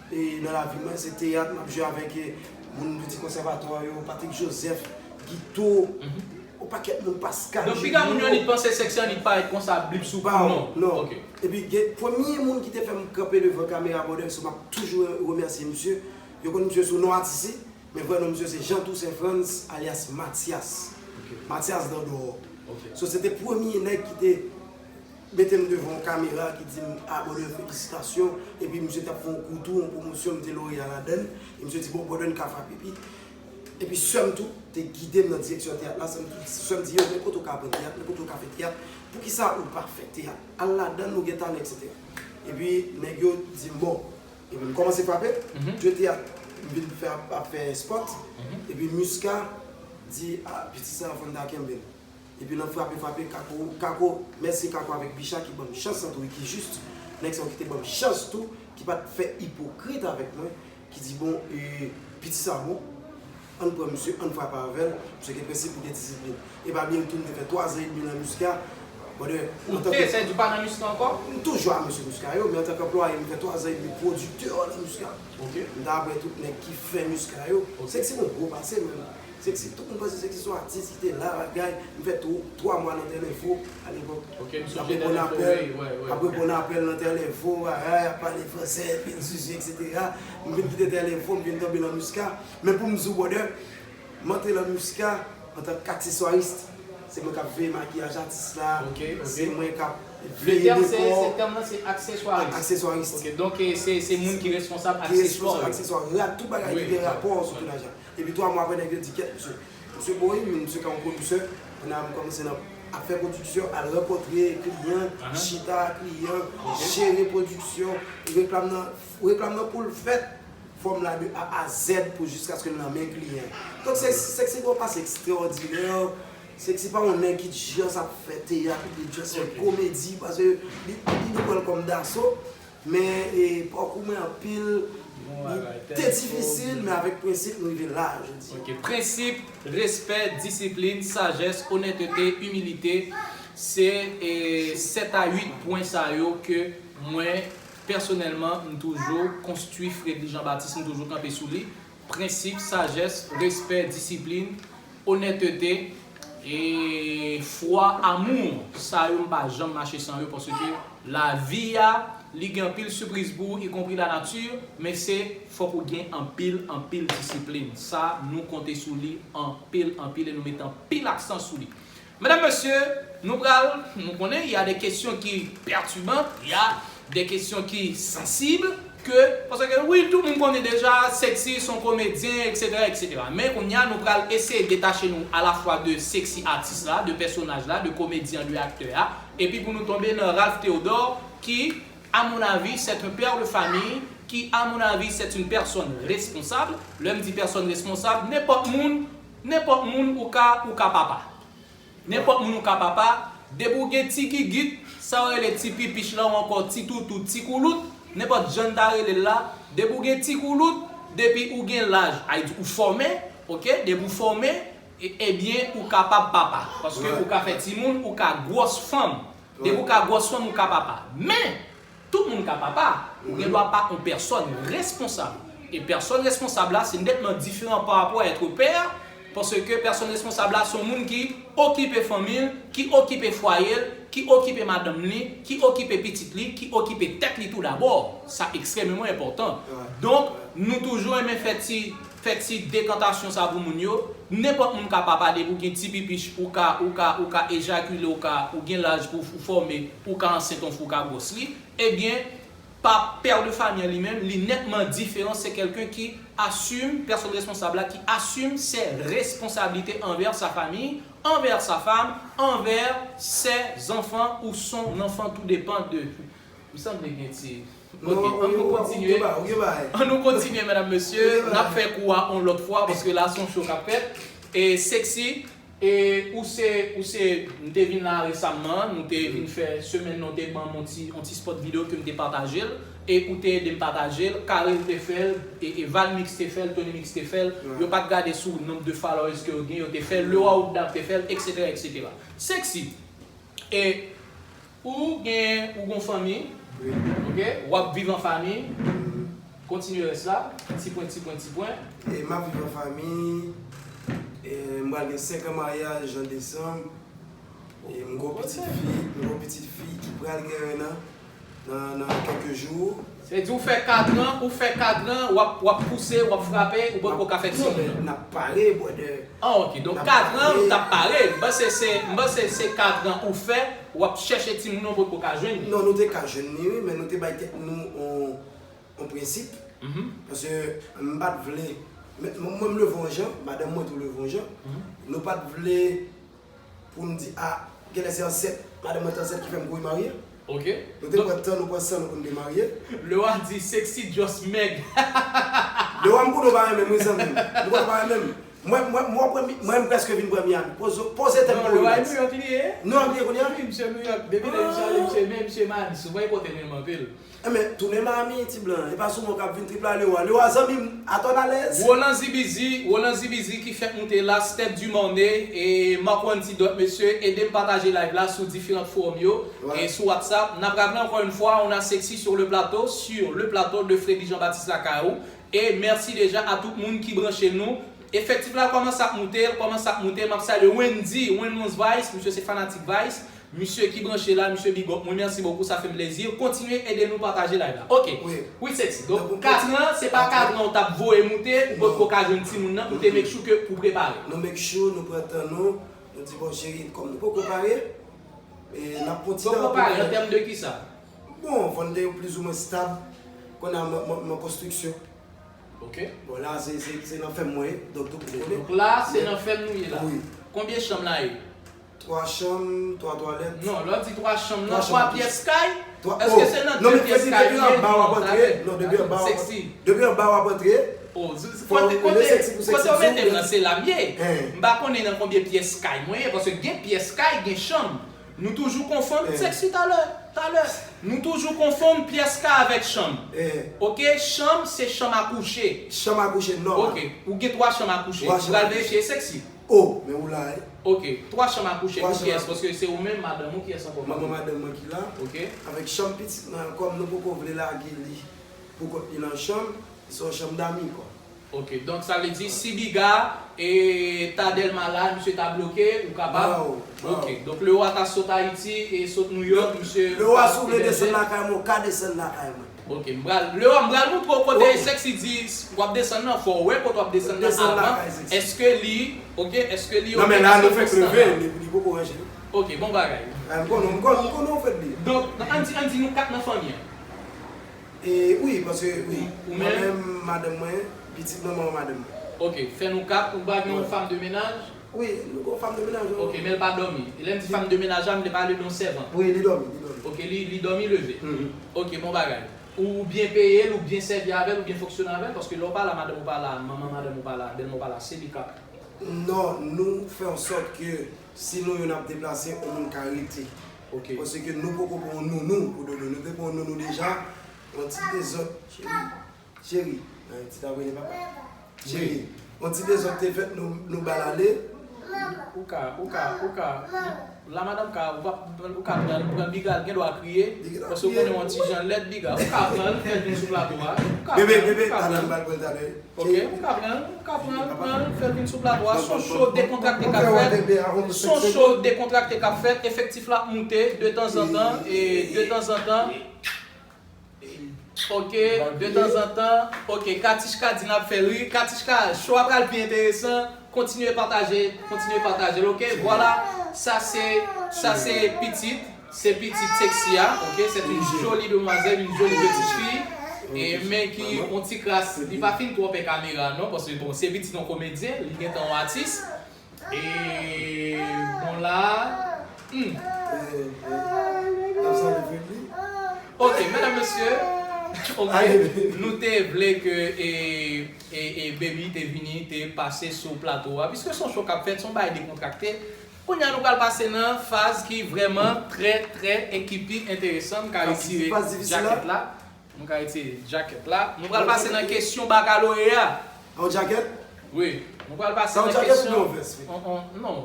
e, nan lavi mwen, se teyat, m ap jwe avèk, e, moun piti konsèvatwa yo, Patrick Joseph, Guito, yon pakèt moun, Pascal Julio. Donk, piga moun yo annik panse Sexy annik parèt konsa, blip sou kou, non? Non. Ok. Epi, gen, premye moun ki te fè m kanpe devan kamera, brother, so m ap toujou remèsye misye. Yo konn misye sou non atis li, men vrè non misye se Jean Toussaint Frantz, alyas Mathias. Mathias Dandor. So, se te premye nèg ki te mete m devan yon kamera ki di m, "Ah, brother, felisitasyon." Epi misye t ap fè yon kou tou, yon pwomosyon, m te loreya ladan l. E misye di, "Bon, brother, n ka frape." Epi, epi sè m tou te gide m nan direksyon teyat la. Sè m, sè m di, "Yo, men kote w ka aprann teyat, men kote w ka fè teyat. Poukisa ou pa fè teyat? Al ladan l, ou gen talan, etsetera." Epi nèg yo di m, "Bon." Epi m kòmanse frape, jwe teyat, m vin fè ap, ap fè spot. Epi Musca di, "Ah, piti sa, fò n ta kenbe l." Epi nan frape, frape, Kako, Kako, mèsi Kako avèk Bicha ki ban m chans lan tou, Ricky Juste, nèg sa yo ki te ban m chans tou, ki pa t fè ipokrit avèk mwen, ki di, "Bon, e, piti sa bon, ann pran misye, ann frape avè l, misye gen prensip, li gen disiplin." E pa byen tou, m te fè twa zan edmi nan Musca, brother. Ou te, sa di pa nan Musca ankò? M toujou a mesye Musca yo, men antanke anplwaye, m fè twa zan edmi pwodiktè nan Musca. Ok. M ta apre tout nèg ki fè Musca yo. Ok. Sexy gon gwo pase, menm. Sexy, tout moun panse Sexy se yon atis ki te la, bagay. M fè tw-, twa mwa nan Terre Info, alepòk. Ok, m sonje Terre Info, wi, wi, wi. Ap reponn apèl nan Terre Info, bagay, ap pale fransè, pil sijè, etsetera. M vin kite Terre Info, m vin tonbe nan Musca. Men pou m di w, brother, m antre nan Musca antank akseswaris. Se mwen k ap veye makiyaj atis la. Ok, ok. Se mwen k ap veye dekò. Le tèm, se, se tèm nan, se akseswaris. Akseswaris. Ok, donk, e, se, se moun ki responsab akseswa yo. Ki responsab akseswa, rad, tout bagay ki gen rapò sou tounaj la. Epi twa mwa apre, nèg yo di, "Kèt, misye, misye bon, wi, men misye ka yon pwodiksè." Kounye a, m kòmanse nan ap fè pwodiksyon, al rankontre kliyan, chita ak kliyan, jere pwodiksyon, reklam nan, reklam nan pou l fèt, fòm la de A a Z pou jiskaske l nan men kliyan. Donk, se, se, se yon pase ekstraòdinè. Sexy pa yon nèg ki just ap fè teyat, li just fè komedi, paske li, li, li pran l kòm daso. Men e, pakou mwen anpil, li te difisil, men avèk prensip, nou rive la jodi. Ok, prensip, respè, disiplin, sajès, onètete, imilite, se e, sèt a uit pwen sa yo ke mwen, pèsonèlman, m toujou konstwi Fredly Jean Baptiste, m toujou kanpe sou li. Prensip, sajès, respè, disiplin, onètete, e fwa, amou, sa yo m pa janm mache san yo, paske lavi a, li gen anpil sipriz pou ou, ikonpri lanati, men se fòk ou gen anpil, anpil disiplin. Sa, nou konte sou li anpil, anpil, e nou mete anpil aksan sou li. Medam, mesye, nou pral, nou konnen, il y a des questions qui perturbantes, il y a des questions qui sensibles, ke, paske wi, tout moun konnen deja, Sexy se yon komedyen, et cetera, et cetera. Men kounye a, nou pral eseye detache nou alafwa de Sexy atis la, de pèsonaj la, de komedyen, de aktè a, epi pou nou tonbe nan Ralph Théodore, ki, à mon avis, c'est un père de famille, qui, à mon avis, c'est une personne responsable. Lè m di pèsòn responsab, nenpòt moun, nenpòt moun ou ka, ou ka papa. Nenpòt moun ou ka papa, depi w gen ti gigit, sa yo rele ti pipich la ou ankò ti toutou, ti koulout, nenpòt jan n ta rele l la, depi w gen ti koulout, depi ou gen laj, ay di ou fòme, ok, depi w fòme, e, ebyen ou kapab papa, paske ou ka fè timoun, ou ka gwòs fanm, depi ou ka gwòs fanm, ou ka papa. Men, tout moun ka papa, ou gen dwa pa yon pèsòn responsab. E pèsòn responsab la, se nètman diferan pa rapò a être père, paske pèsòn responsab la, se yon moun ki okipe fanmi l, ki okipe fwaye l, ki okipe madanm li, ki okipe pitit li, ki okipe tèt li tou dabò. Sa ekstrèmeman enpòtan. Donk, nou toujou renmen fè ti, fè ti dekantasyon sa pou moun yo. Nenpòt moun ka papa, depi ou gen ti pipich, ou ka, ou ka, ou ka ejakile, ou ka, ou gen laj pou ou fòme, ou ka ansent yon fi, ou ka gwòs li. Ebyen, pa pè de fanmi an li menm, li nètman diferan. Se kèlken ki assume, pèsòn responsab la, ki assume ses responsabilités envers sa famille, envers sa femme, envers ses enfants ou son enfant, tout dépend de. M sanble gen ti. Ok, ann nou kontinye. Ann nou kontinye, medam, mesye. N ap fè kou a yon lòt fwa, paske la, se yon show k ap fèt. E Sexy, e ou se, ou se, m te vin la resamman, nou te vin fè semèn nan, ou te ban m yon ti, yon ti spot videyo ke m te pataje l, e ou te ede m pataje l, Karel te fè l, e, e Valmix te fè l, Tony Mix te fè l, yo pa t gade sou nonb de followers ke yo gen, yo te fè l, Leroy Outdav te fè l, et cetera, et cetera. Sexy, e ou gen, ou gon fanmi, ok, w ap viv an fanmi, kontinye rès la, ti pwen, ti pwen, ti pwen. E m ap viv an fanmi, e m pral gen senk an maryaj an desanm, e m gon pitit fi, m gon pitit fi ki pral gen en an nan, nan kèk jou. Se di ou fè kat an, ou fè kat an, w ap, w ap pouse, w ap frape, ou poko ka fè timoun nan. N ap pare, brother. Ah, ok. Donk, kat an, ou t ap pare. M panse se, m panse se kat an ou fè, w ap chèche timoun nan, ou poko ka jwenn li. Non, nou te ka jwenn li, wi, men nou te bay tèt nou on, on prensip. Paske m pa t vle, men mwen, mwen m leve yon jan, madanm mwen tou leve yon jan. Nou pa t vle pou n di, a, genlè se ansent, madanm mwen te ansent ki fè m kouri marye. Ok. Nou te pran tan, nou pran san nou pou n te marye. Lewa di, Sexy just mèg. Lewa, m konnen w pa renmen m, wi, zanmi m. M konnen w pa renmen m. Mwen, mwen, mwen, mwen, mwen, m prèske vin pran Miami. Poze, poze tèt pou relax. Non, Lewa, New York li ye? New York li ye kounye a? Wi, misye New York. Depi lè misye ale, misye, men misye Madison. Mwen pote renmen anpil. Enben, tounen Miami, ti blan. E pa souvan w ka ap vin trip la, Lewa. Lewa, zanmi m, atò n alèz. Roland Zibizi, Roland Zibizi ki fèk moute la, Steph Dumornay, e Marc Wanty, dòt mesye, ede m pataje live la sou diferan fowòm yo, e sou WhatsApp. N ap raple ankò yon fwa, on a Sexy sur le plateau, sur le plateau de Fredly Jean Baptiste Lakay ou. E mèsi deja a tout moun ki branche nou. Efektif la kòmanse ap moute, l kòmanse ap moute. M ap salye Wendy, Wendy's Vice, misye se fanatik Vice. Misye ki branche la, misye big up mwen, merci beaucoup, ça fait plaisir. Kontinye ede nou pataje live la. Ok. Wi. Wi, Sexy. Donk, kat an, se pa kat an ou t ap voye moute, ou potko ka jwenn timoun nan, ou te make sure ke ou prepare. Nou make sure, nou pran tan nou, nou di, bon, cheri, kòm nou poko pare, e n ap pran ti tan. Poko pare, an tèm de kisa? Bon, vande yo plizoumwen stab, kounye a m, m, m an konstriksyon. Ok. Bon, la, se, se, se nan fèm mwen ye, donk tout moun konnen. Donk la, se nan fèm nou ye la. Wi. Konbyen chanm la ye? Twa chanm, twa twalèt. Non, lè w di twa chanm nan, twa pyès kay? Èske se nan de pyès kay li ye? Non, men depi anba w ap antre, non, depi anba w ap, depi anba w ap antre, Kote, kote w mete m nan, se la m ye. M pa konnen nan konbyen pyès kay mwen ye, paske gen pyès kay, gen chanm. Nou toujou konfonn, Sexy, talè, talè. Nou toujou konfonn pyès kay avèk chanm. Ok, chanm, se chanm a kouche. Chanm a kouche, nòmal. Ok, ou gen twa chanm a kouche. Ou pral verifye, Sexy. Oh, men ou la, wi. Ok, twa chanm a kouche pou kiyès? Paske se ou menm, madanm ou, kiyès ankò? Manman madanm mwen ki la. Ok. Avèk chanm pitit mwen, kòm nou poko vle lage li pou kont li nan chanm, se yon chanm dami, kwa. Ok, donk sa vle di, si Biga e ta Dèlma la, misye ta bloke, ou kapab? Ok, donk Lewa ta sot Ayiti e sot Nouyòk, misye. Lewa, si w vle desann lakay mwen, ou ka desann lakay mwen. Ok, m pral, Lewa, m pral montre w kote Sexy di w ap desann nan, fò w wè kote w ap desann nan avan. Èske li, ok, èske li ok? Non, men la nou fèk leve, li, li poko ranje. Ok, bon bagay. M konnen, m konnen, m konnen w fèt li. Donk, ann di, ann di nou kat nan fanmi an. E wi, paske wi, mwen menm, madanm mwen, pitit mwen, manman madanm mwen. Ok, fè nou kat, ou pa gen yon fanm de menaj? Wi, nou gen yon fanm de menaj, wi. Ok, men l pa dòmi. E lè m di fanm de menaj la, m vle pale de yon sèvant. Wi, li dòmi, li dòmi. Ok, li, li dòmi, leve. Ok, bon bagay. Ou byen peye l, ou byen sèvi avè l, ou byen fonksyone avè l, paske lè w pa la, madanm ou pa la, manman madanm ou pa la, bèlmè w pa la, se li k ap. Non, nou fè an sòt ke si nou youn ap deplase, yon moun ka rete. Ok. Paske nou poko pran yon nounou pou Dodo. Nou te pran yon nounou deja, yon ti dezòd, cheri. Cheri, nan yon ti tabwele papa. Cheri, yon ti dezòd te fèt, nou, nou ba l ale. Ou ka, ou ka, ou ka, la madanm ka, ou pa, ou ka pran, pran Biga, l gen dwa kriye. Paske ou konnen yon ti jan lèd, Biga. Ou ka pran l, fè l vin sou plato a. Ou ka pran l, ou ka pran l. Bebe, bebe, talè m ba l pran l talè. Ok, ou ka pran l, ou ka pran l, pran l, fè l vin sou plato a. S on cho dekontrakte k ap fèt. S on cho dekontrakte k ap fèt. Efektif la ap moute detanzantan, e detanzantan. Ok, detanzantan. Ok, Katish ka di n ap fè l ri. Katish ka, show a pral pi enteresan. Kontinye pataje, kontinye pataje l, ok? Vwala, sa se, sa se pitit, se pitit Sexy a, ok? C'est une jolie demoiselle, une jolie petite fille. E, men ki yon ti kras, li pa fin twò pè kamera non, paske bon, se pitit yon komedyen, li gentan yon atis. E bon la, hmm. Ok, medam, mesye, ok, nou te vle ke, e, e, e Baby te vini, te pase sou plato a, piske se yon show k ap fèt, se yon bagay dekontrakte. Kounye a, nou pral pase nan faz ki vrèman trè, trè ekipi enteresan. M ka retire djakèt la. Nou ka retire djakèt la. Nou pral pase nan kesyon bakaloreya. An djakèt? Wi. Nou pral pase nan kesyon. Sa yon djakèt oubyen yon vès? Non.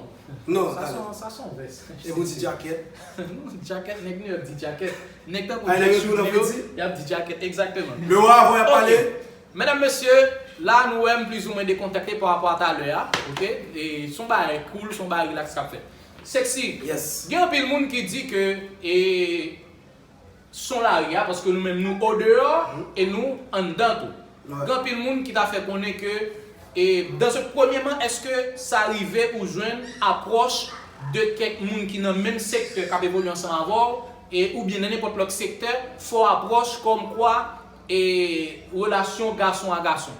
Non, sa se yon vès. E pou di djakèt? Non, djakèt, nèg Nouyòk di djakèt. Nèg tankou Jay Studio, y ap di djakèt, egzakteman. Lewa, avan y ap pale. Medam, mesye, la nou wè m plizoumwen dekontrakte pa rapò a talè a, ok? E se yon bagay cool, se yon bagay relax k ap fèt. Sexy, gen anpil moun ki di ke, e, son lari a, paske nou menm nou odeyò e nou anndan tou. Gen anpil moun ki ta fè konnen ke, e, dan se, premyèman, èske sa rive ou jwenn apwòch de kèk moun ki nan menm sektè k ap evolye ansanm avè w, e, oubyen nan nenpòt lòt sektè, fè w apwòch kòmkwa, e, relasyon gason a gason?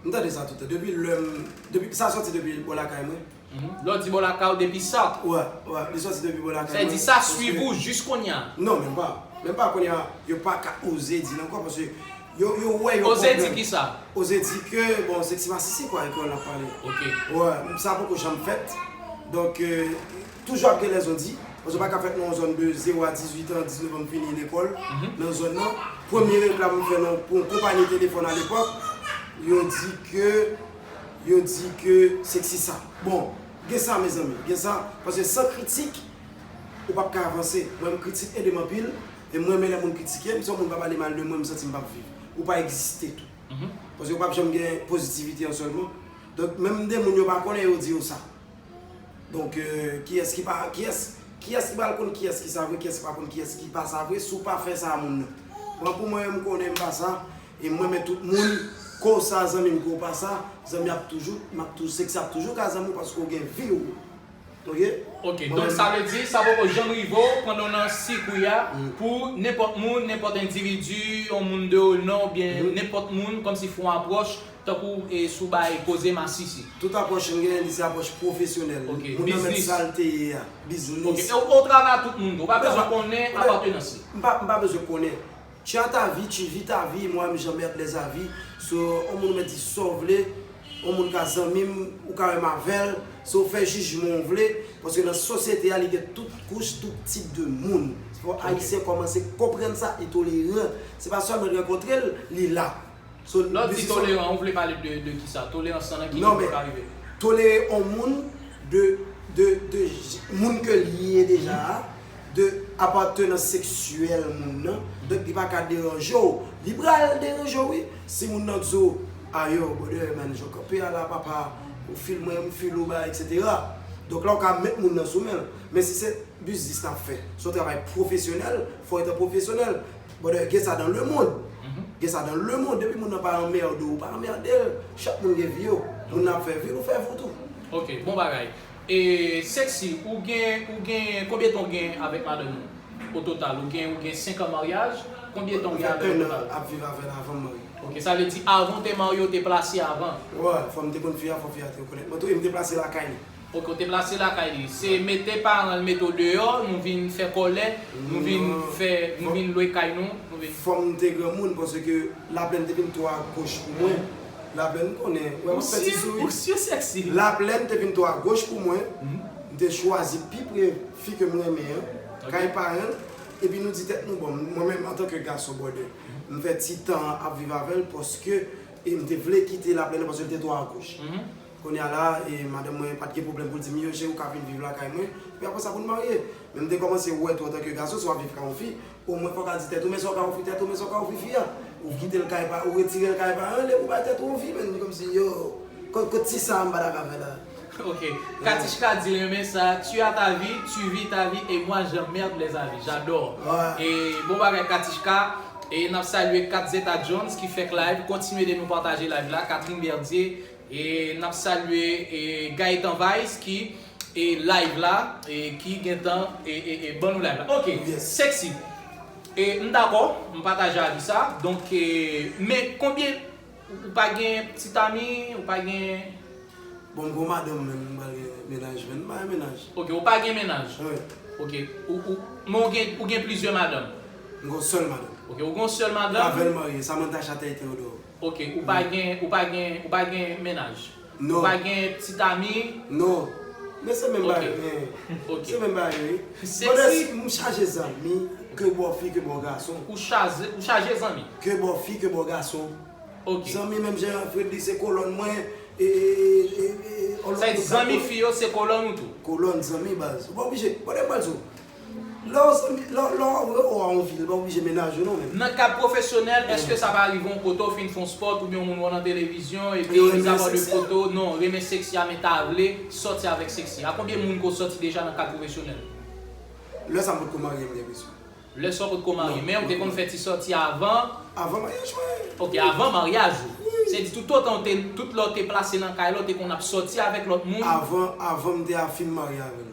M tande sa toutan. Depi lè m, depi, sa sòti depi bò lakay mwen. Lè w di bò lakay ou, depi Sat. Wè, wè, li sòti depi bò lakay mwen. Sa vle di sa swiv ou jis kounye a? Non, menm pa. Menm pa kounye a, yo pa ka oze di l ankò, paske yo, yo wè, yo konprann. Oze di kisa? Oze di ke, bon, se ti masisi, kwa, e kreyòl n ap pale. Ok. Wè, sa poko janm fèt. Donk, e, toujou ap gen lèzon di. Paske w pa ka fèt nan yon zòn de zewo a dizuit an, diznèf an, m fini lekòl nan zòn nan. Premye reklam m fè nan, pou yon konpayi telefòn alepòk, yo di ke, yo di ke Sexy sa. Bon, gen sa, mezanmi, gen sa. Paske san kritik, ou p ap ka avanse. Mwen, m kritik ede m anpil, e m renmen lè moun kritike m. Si yon moun pa pale mal de mwen, m santi m p ap viv. Ou pa egziste tou. Paske ou p ap janm gen pozitivite an sèlman. Donk, menm de moun yo pa konnen, yo di yo sa. Donk, e, kiyès ki pa, kiyès, kiyès ki pral konn kiyès ki sa vre, kiyès ki pa konn kiyès ki pa sa vre, si w pa fè sa a moun nan? Bon, pou mwen, m konnen m pa sa, e m renmen tout moun, ke w sa zanmi m, ke w pa sa, zanmi ap toujou, m ap toujou, Sexy ap toujou ka zanmi w paske w gen vi w. Ok? Ok, donk sa vle di, sa poko janm rive w pandan w nan sikwi a, pou nenpòt moun, nenpòt endividi, yon moun de Renan, oubyen nenpòt moun, kòmsi fè yon apwòch, tankou, e, sou bay koze masisi. Tout apwòch m genyen, li se apwòch pwofesyonèl. Ok, moun nan mèt biznis. Sa l te ye a, biznis. Ok, e w, e w travay ak tout moun tou, ou pa bezwen konnen apatènans li. M pa, m pa bezwen konnen. Tu as ta vie, tu vis ta vie, moi-même j'emmerde les avis. So, yon moun mwen di sa w vle, yon moun ka zanmi m, ou ka menm avè l, so w fè jijman w vle, paske nan sosyete a, li gen tout kouch, tout tip de moun. Se fò Ayisyen kòmanse konprann sa, e toleran. Se pa sèlman l rankontre l, li la. So, lè w di toleran, ou vle pale de, de kisa? Tolerans lan nan ki nivo l ka rive? Tolere yon moun de, de, de j- moun ke l ye deja a, de apartenans seksyèl moun nan. Donk, li pa ka deranje w. Li pral deranje w, wi. Si moun nan di w, "Ayo, brother, man, jan w kanpe a la, papa, ou fil mwen, m fil ou, ba, et cetera." Donk, la, w ka met moun nan sou men l. Men si se biznis n ap fè, se yon travay pwofesyonèl, fò w rete pwofesyonèl. Brother, gen sa dans le monde. Gen sa dans le monde. Depi moun nan pa anmède w, ou pa anmède l. Chak moun gen vi yo. Moun nan ap fè vi l, ou fè vi w tou. Ok, bon bagay. E Sexy, ou gen, ou gen, konbyen tan w gen avèk madanm ou? O total, ou gen, ou gen senk an maryaj, konbyen tan w gen avè l o total? Ap viv avè l avan m marye. Ok, sa vle di avan w te marye, w te plase avan? Wè, fò m te konn fi a, fò fi a te rekonèt mwen tou, e m te plase lakay li. Ok, w te plase lakay li. Se mete paran l mete w deyò, nou vin fè kòlè, nou vin fè, nou vin lwe kay nou, nou vin. Fò m te granmoun, paske Laplèn te vin twò agoch pou mwen. Laplèn konnen, wè, m ap fè ti souri. Ou si, ou si Sexy. Laplèn te vin twò agoch pou mwen. M te chwazi pi pre fi ke m renmen an, kay paran l, epi nou di tèt nou, bon, mwen menm, antanke gason, brother, m fè ti tan ap viv avè l, paske, e m te vle kite Laplèn nan, paske l te twò agoch. Kounye a la, e, madanm mwen pa t gen pwoblèm pou l di m, "Yo, cheri, ou ka vin viv lakay mwen." Epi apre sa, pou n marye. Men m te kòmanse wè tou, antanke gason, si w ap viv kay yon fi, omwen fò w ka di tèt ou, "Men sa w ka ofri tèt ou, men sa w ka ofri fi a." Ou kite l kay pa, ou retire l kay paran l, epi ou bay tèt ou yon fi, men kòmsi, yo, kot, kot ti sa a m pa t ap avè la. Ok. Katichka di l renmen sa, "Tu as ta vie, tu vis ta vie, et moi j'emmerde les avis." J'adore. E bon bagay, Katichka. E n ap salye Kat Zeta Jones ki fèk live. Kontinye de nou pataje live la. Catherine Berdier, e n ap salye, e, Gaëtan Vice ki, e, live la, e, ki gentan, e, e, e, ban nou live la. Ok, Sexy. E, m dakò, m pataje avi sa. Donk, e, men konbyen, ou, ou pa gen pitit ami, ou pa gen. Bon, m gon madanm, men m pral gen mennaj, men m pa gen mennaj. Ok, ou pa gen mennaj? Wi. Ok, ou, ou, men ou gen, ou gen plizyè madanm? M gon sèl madanm. Ok, ou gon sèl madanm? Avè l marye, Samantha Chataite Odor. Ok, ou pa gen, ou pa gen, ou pa gen mennaj? Non. Ou pa gen pitit ami? Non. Men se menm bagay, men. Ok. Se menm bagay, wi. Sexy. Brother, m chaje zanmi, ke bò fi, ke bò gason. Ou chaje, ou chaje zanmi? Ke bò fi, ke bò gason. Ok. Zanmi menm jan Fredly se kolòn mwen, e, e, e, e, e, on lòt. Sa vle di zanmi fi yo se kolòn ou tou? Kolòn, zanmi, baz. Ou pa oblije, brother, m pral di w. Lè w zanmi, lè, lè w ap wè w a yon fi, li pa oblije mennaj ou non, men. Nan kad pwofesyonèl, èske sa pa rive yon kote w fin fè yon spòt oubyen yon moun wè w nan televizyon epi mizapaw de foto, non, renmen Sexy a, men ta vle sòti avèk Sexy a? Konbyen moun ke w sòti deja nan kad pwofesyonèl? Lè sa m potko marye, m gen enpresyon. Lè sa w potko marye, men ou te konn fè ti sòti avan? Avan maryaj mwen. Ok, avan maryaj ou. Wi. Se di toutotan w te, tout lè w te plase nan kay la, w te konn ap sòti avèk lòt moun? Avan, avan m te a fin marye avè l la.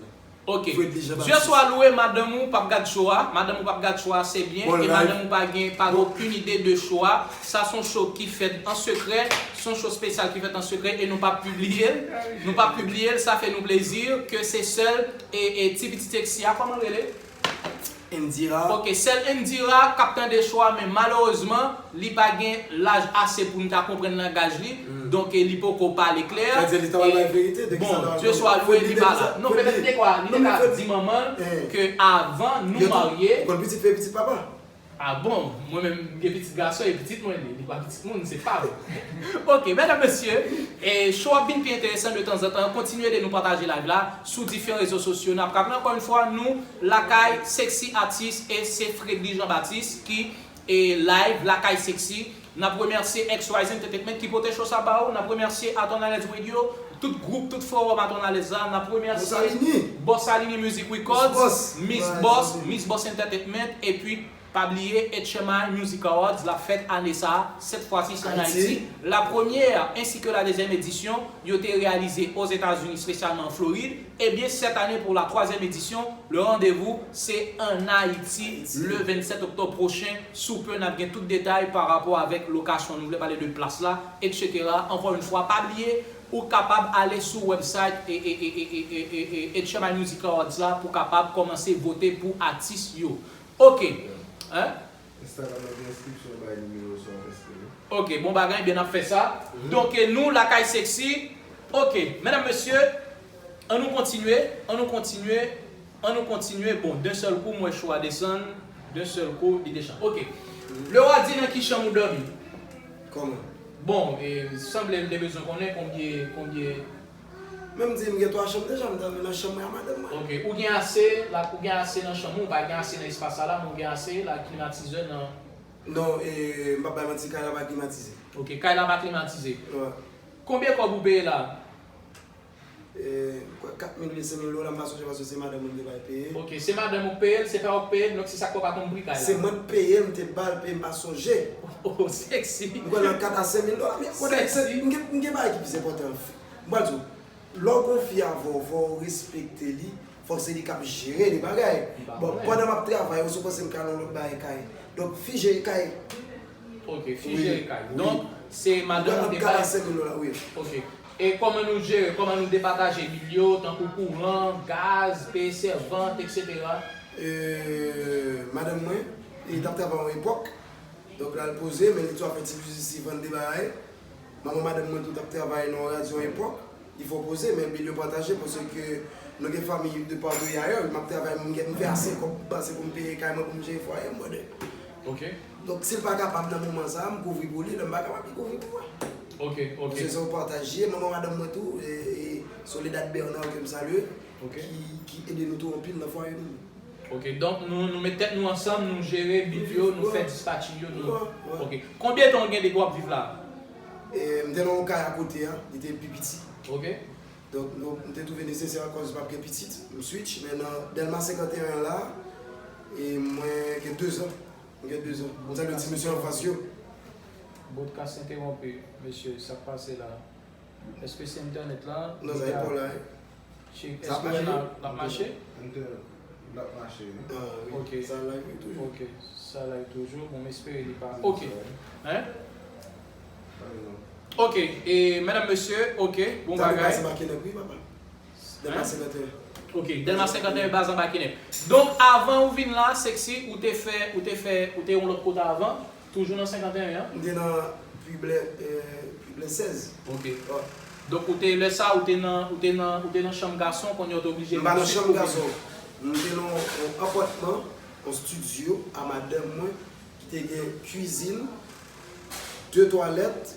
Ok. Fredly Jean Baptiste. Dye swa lwe, madanm ou p ap gad show a. Madanm ou p ap gad show a, se byen. E madanm ou pa gen, pa gen okenn ide de show a. Sa se yon show ki fèt an sekrè. Se yon show espesyal ki fèt an sekrè e nou p ap pibliye l. Nou p ap pibliye l, sa fè nou plezi ke se sèl e, e ti pitit Sexy a, kòman l rele? Indira. Ok, sèl Indira k ap tande show a, men malerezman, li pa gen laj ase pou n ta konprann langaj li. Donk, e, li poko pale klè. Sa vle di li ta bay verite de kisa l ap pale. Bon, Dye swa lwe, li pa la. Non, petèt li te ka, li te ka di manman l ke avan nou marye. Ou konn pitit fi, pitit papa? Ah bon, mwen menm, m gen pitit gason e pitit mwen li, li pa pitit moun, se pa vre. Ok, medam, mesye, e, show ap vin pi enteresan de tanzantan. Kontinye de nou pataje live la sou diferan rezo sosyo. N ap raple ankò yon fwa, nou lakay Sexy Artist e se Fredly Jean Baptiste ki, e, live lakay Sexy. N ap remèsye X Y Z Entertainment ki pote show sa ba ou. N ap remèsye Atonales Radio, tout gwoup, tout forum Atonales la. N ap remèsye Boss Alini Music Records, Miss Boss, Miss Boss Entertainment, epi pa bliye H M I Music Awards, l ap fèt ane sa a, cette fois-ci c'est en Haïti. La première ainsi que la deuxième édition, yo te reyalize Ozetazini, espesyalman an Florid. Ebyen, cette année, pour la troisième édition, le rendez-vous, c'est en Haïti, le vingt-sept octobre prochain. Sou pe, n ap gen tout detay pa rapò avèk lokasyon, nou vle pale de plas la, et cetera. Encore une fois, pa bliye, ou kapab ale sou website e, e, e, e, e, e, e, H M I Music Awards la pou kapab kòmanse vote pou atis yo. Ok. Hein? Instagram nan gen enskripsyon, bay nimewo sa w ap enskrire. Ok, bon bagay, ebyen n ap fè sa. Donk, e, nou lakay Sexy. Ok, medam, mesye, ann nou kontinye, ann nou kontinye, ann nou kontinye. Bon, d'un seul coup, m wè cho a desann, d'un seul coup, li desann. Ok. Le roi di nan ki chanm ou dòmi? Kòman? Bon, e, sanble m te bezwen konnen konbyen, konbyen Men m di, m gen twa chanm deja, m dòmi nan chanm mwen a madanm mwen. Ok, ou gen ase, la, ou gen ase nan chanm ou, ou pa gen ase nan espas sa la, men ou gen ase, la, klimatizè nan. Non, e, m p ap bay manti, kay la pa klimatize. Ok, kay la pa klimatize. Wi. Konbyen kòb ou peye la? E, m kwè kat mil, senk mil dola, m pa sonje paske se madanm mwen ki te bay peye. Ok, se madanm ou k peye l, se pa ou k peye l, donk se sa k fè w pa konn pri kay la. Se mwen k peye l, m te ba l peye, m pa sonje. Oh, Sexy. M kwè nan kat a senk mil dola, men kote Sexy. M gen, m gen bagay ki plis enpòtan. M pral di w, lè w gon fi avè w, fò w respekte li, fò se li k ap jere li bagay. Bon, pandan m ap travay, ou sipoze m ka nan lòt bagay kay. Donk, fi jere kay. Ok, fi jere kay. Donk, se madanm ou te bay. Kat a senk mil dola, wi. Ok. E kòman nou jere, kòman nou depataje bil yo, tankou kouran, gaz, peye sèvant, etsetera? E, madanm mwen, li t ap travay yon epòk. Donk, la, l poze, men li tou ap fè ti biznis, li vann de bagay. Manman madanm mwen tou t ap travay nan yon radyo yon epòk. Li fè w poze, men bil yo pataje, paske nou gen fanmi de partou e ayè. M ap travay, m gen, m fè ase kòb, m panse pou m peye kay mwen, pou m jere fwaye m, brother. Ok. Donk, si l pa kapab nan moman sa a, m kouvri pou li, lè m pa kapab, li kouvri pou mwen. Ok, ok. Paske se yon pataj ye, manman madanm mwen tou, e, e, Soledad Bernard, ke m salye, ok, ki, ki ede nou tou anpil nan fwaye nou. Ok, donk nou, nou met tèt nou ansanm, nou jere bil yo, nou fè dispatching yo, nou. Wi, wi. Ok. Konbyen tan w gen depi w ap viv la? E, m te nan yon kay akote a, li te pi piti. Ok. Donk, nou, m te twouve nesesè akoz m ap gen pitit, m switch, men nan Dèlma senkanteyen an la, e mwen gen dezan. M gen dezan. M salye ti mesye anfas yo. Broadcast entewonpi, mesye, sa k pase la? Èske se entènèt la? Non, sa e pa w la, wi. Sa ap mache? Èske l ap, l ap mache? Entènèt la ap mache, wi. Ah, wi. Ok. Sa live, wi, toujou. Ok, sa live toujou. Bon, m espere li pa. Ok. Hein? Pa gen non. Ok, e medam, mesye, ok, bon bagay. Sa deplase Makenèp, wi, papa. Dèlma senkanteyen. Ok, Dèlma senkanteyen, baz anba Kenèp. Donk, avan ou vin la, Sexy, ou te fè, ou te fè, ou te yon lòt kote avan, toujou nan senkanteyen an? M te nan Piblen, eh, Piblen sèz. Ok. Wi. Donk, ou te, lè sa, ou te nan, ou te nan, ou te nan chanm gason, kounye a ou te oblije. M pa nan chanm gason. M te nan yon apatman, yon estidyo a madanm mwen, ki te gen kwizin, de twalèt,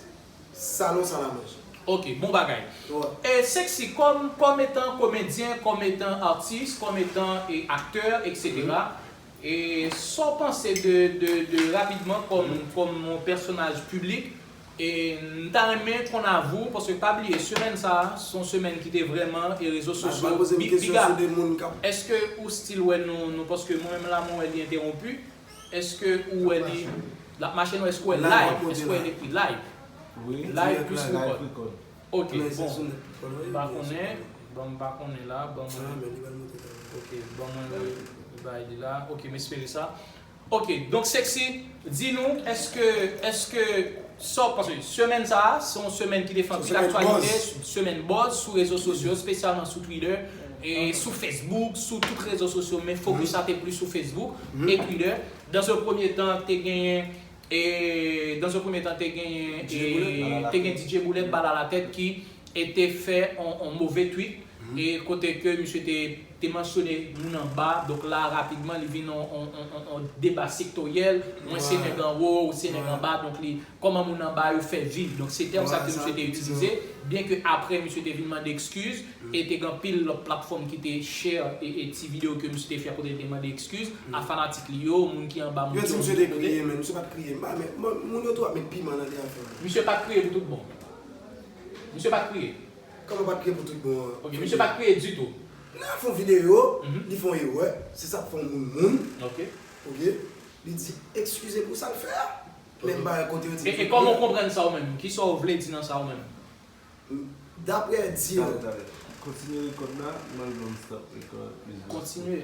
salon, sal a manje. Ok, bon bagay. Wi. E Sexy, kòm, kòm etan komedyen, kòm etan atis, kòm etan, e, aktè, etsetera, e sa w panse de, de, de rapidman kòm, kòm yon pèsonaj piblik? E m ta renmen konn avou, paske pa bliye, semèn sa a, se yon semèn ki te vrèman, e rezo sosyo, big, big up. Èske ou still wè nou, nou, paske mwen menm la, mwen wè li entewonpi. Èske ou wè li, l ap mache non, èske ou wè live? Èske ou wè l ekri live? Wi, live plis record. Ok, bon. M pa konnen, bon, m pa konnen la, ban mwen. Ok, ban mwen li bay li la. Ok, m espere sa. Ok, donk Sexy, di nou, èske, èske sa, paske semèn sa a, se yon semèn ki te fè anpil aktyalite, semèn buzz sou rezo sosyo, espesyalman sou Twitter, e sou Facebook, sou tout rezo sosyo, men fokis la te plis sou Facebook e Twitter. Dans un premier temps, te genyen, e, dans un premier temps, te genyen, e, te gen D J Boulèt, Bal a la tèt, ki, e, te fè on, on move tweet, e kote ke misye te, te mansyone moun anba, donk la, rapidman, li vin on, on, on, on, on deba sektoryèl, mwen se nèg anwo, ou se nèg anba, donk li, kòman moun anba yo fè viv. Donk se tèm sa ke misye te itilize, byen ke apre misye te vin mande ekskiz, e te gen anpil lòt platfòm ki te share e, e ti videyo ke misye te fè kote li te mande ekskiz a fanatik li yo, moun ki anba, moun ki anwo. Yo di misye te kriye, men misye pa t kriye. M pa, men, men moun yo tou ap met piman nan de afè yo. Misye pa t kriye pou tout bon. Misye pa t kriye. Kòman pa t kriye pou tout bon an? Ok, misye pa t kriye ditou. Nan fè yon videyo, li fè yon erè, se sa k fè yon moun moun. Ok. Ok. Li di, eskize pou sa l fè a. Men m pa wè kote yo di. E, e kòman w konprann sa ou menm? Kisa w vle di nan sa ou menm? Daprè di yo. Talè, talè. Kontinye rekòd la, mwen ban m stop rekòd. Kontinye.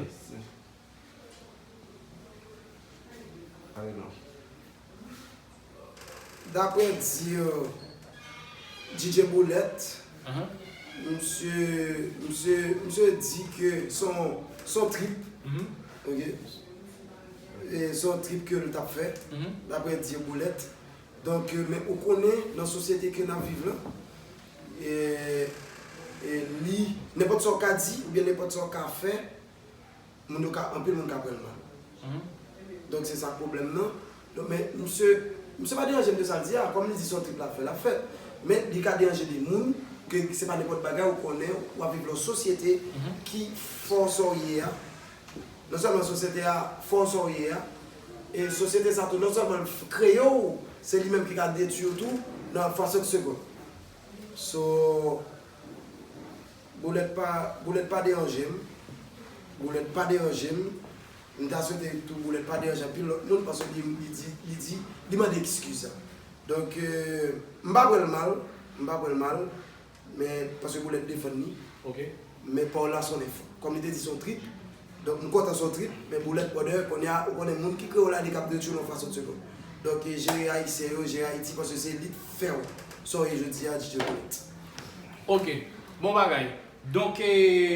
Ale non. Daprè di yo, D J Boulèt, misye, misye, misye di ke se yon, se yon trip. Ok. E, se yon trip ke l t ap fè, daprè di Boulèt. Donk, e, men ou konnen, nan sosyete ke n ap viv lan, e, e, li, nenpòt sa w ka di, oubyen nenpòt sa w ka fè, moun yo ka, anpil moun ka pran l mal. Donk, se sa k pwoblèm nan. Donk, men, misye, misye pa deranje m de sa l di a, kòm li di se yon trip l ap fè, l ap fè. Men, li ka deranje de moun, ke se pa nenpòt bagay ou konnen, w ap viv lan yon sosyete ki fè w sa w ye a. Non sèlman sosyete a fè w sa w ye a, e sosyete sa tou, non sèlman l f-, kreye w, se li menm ki ka detwi w tou nan fraksyon de segonn. So, Boulèt pa, Boulèt pa deranje m. Boulèt pa deranje m. M ta swete tou Boulèt pa deranje anpil lòt moun, paske li, li di, li di, li mande ekskiz. Donk, euh, m pa pran l mal, m pa pran l mal, men paske Boulèt defann li. Men pawòl la sonnen fò. Kòm li te di se yon trip, donk m kontan se yon trip, men Boulèt, brother, kounye a, ou konnen moun ki kreye w la, li kab detwi w nan yon fraksyon de segonn. Donk, e, jere Ayisyen yo, jere Ayiti, paske se li k fè w sa w ye jodi a, D J Boulèt. Ok, bon bagay. Donk, e,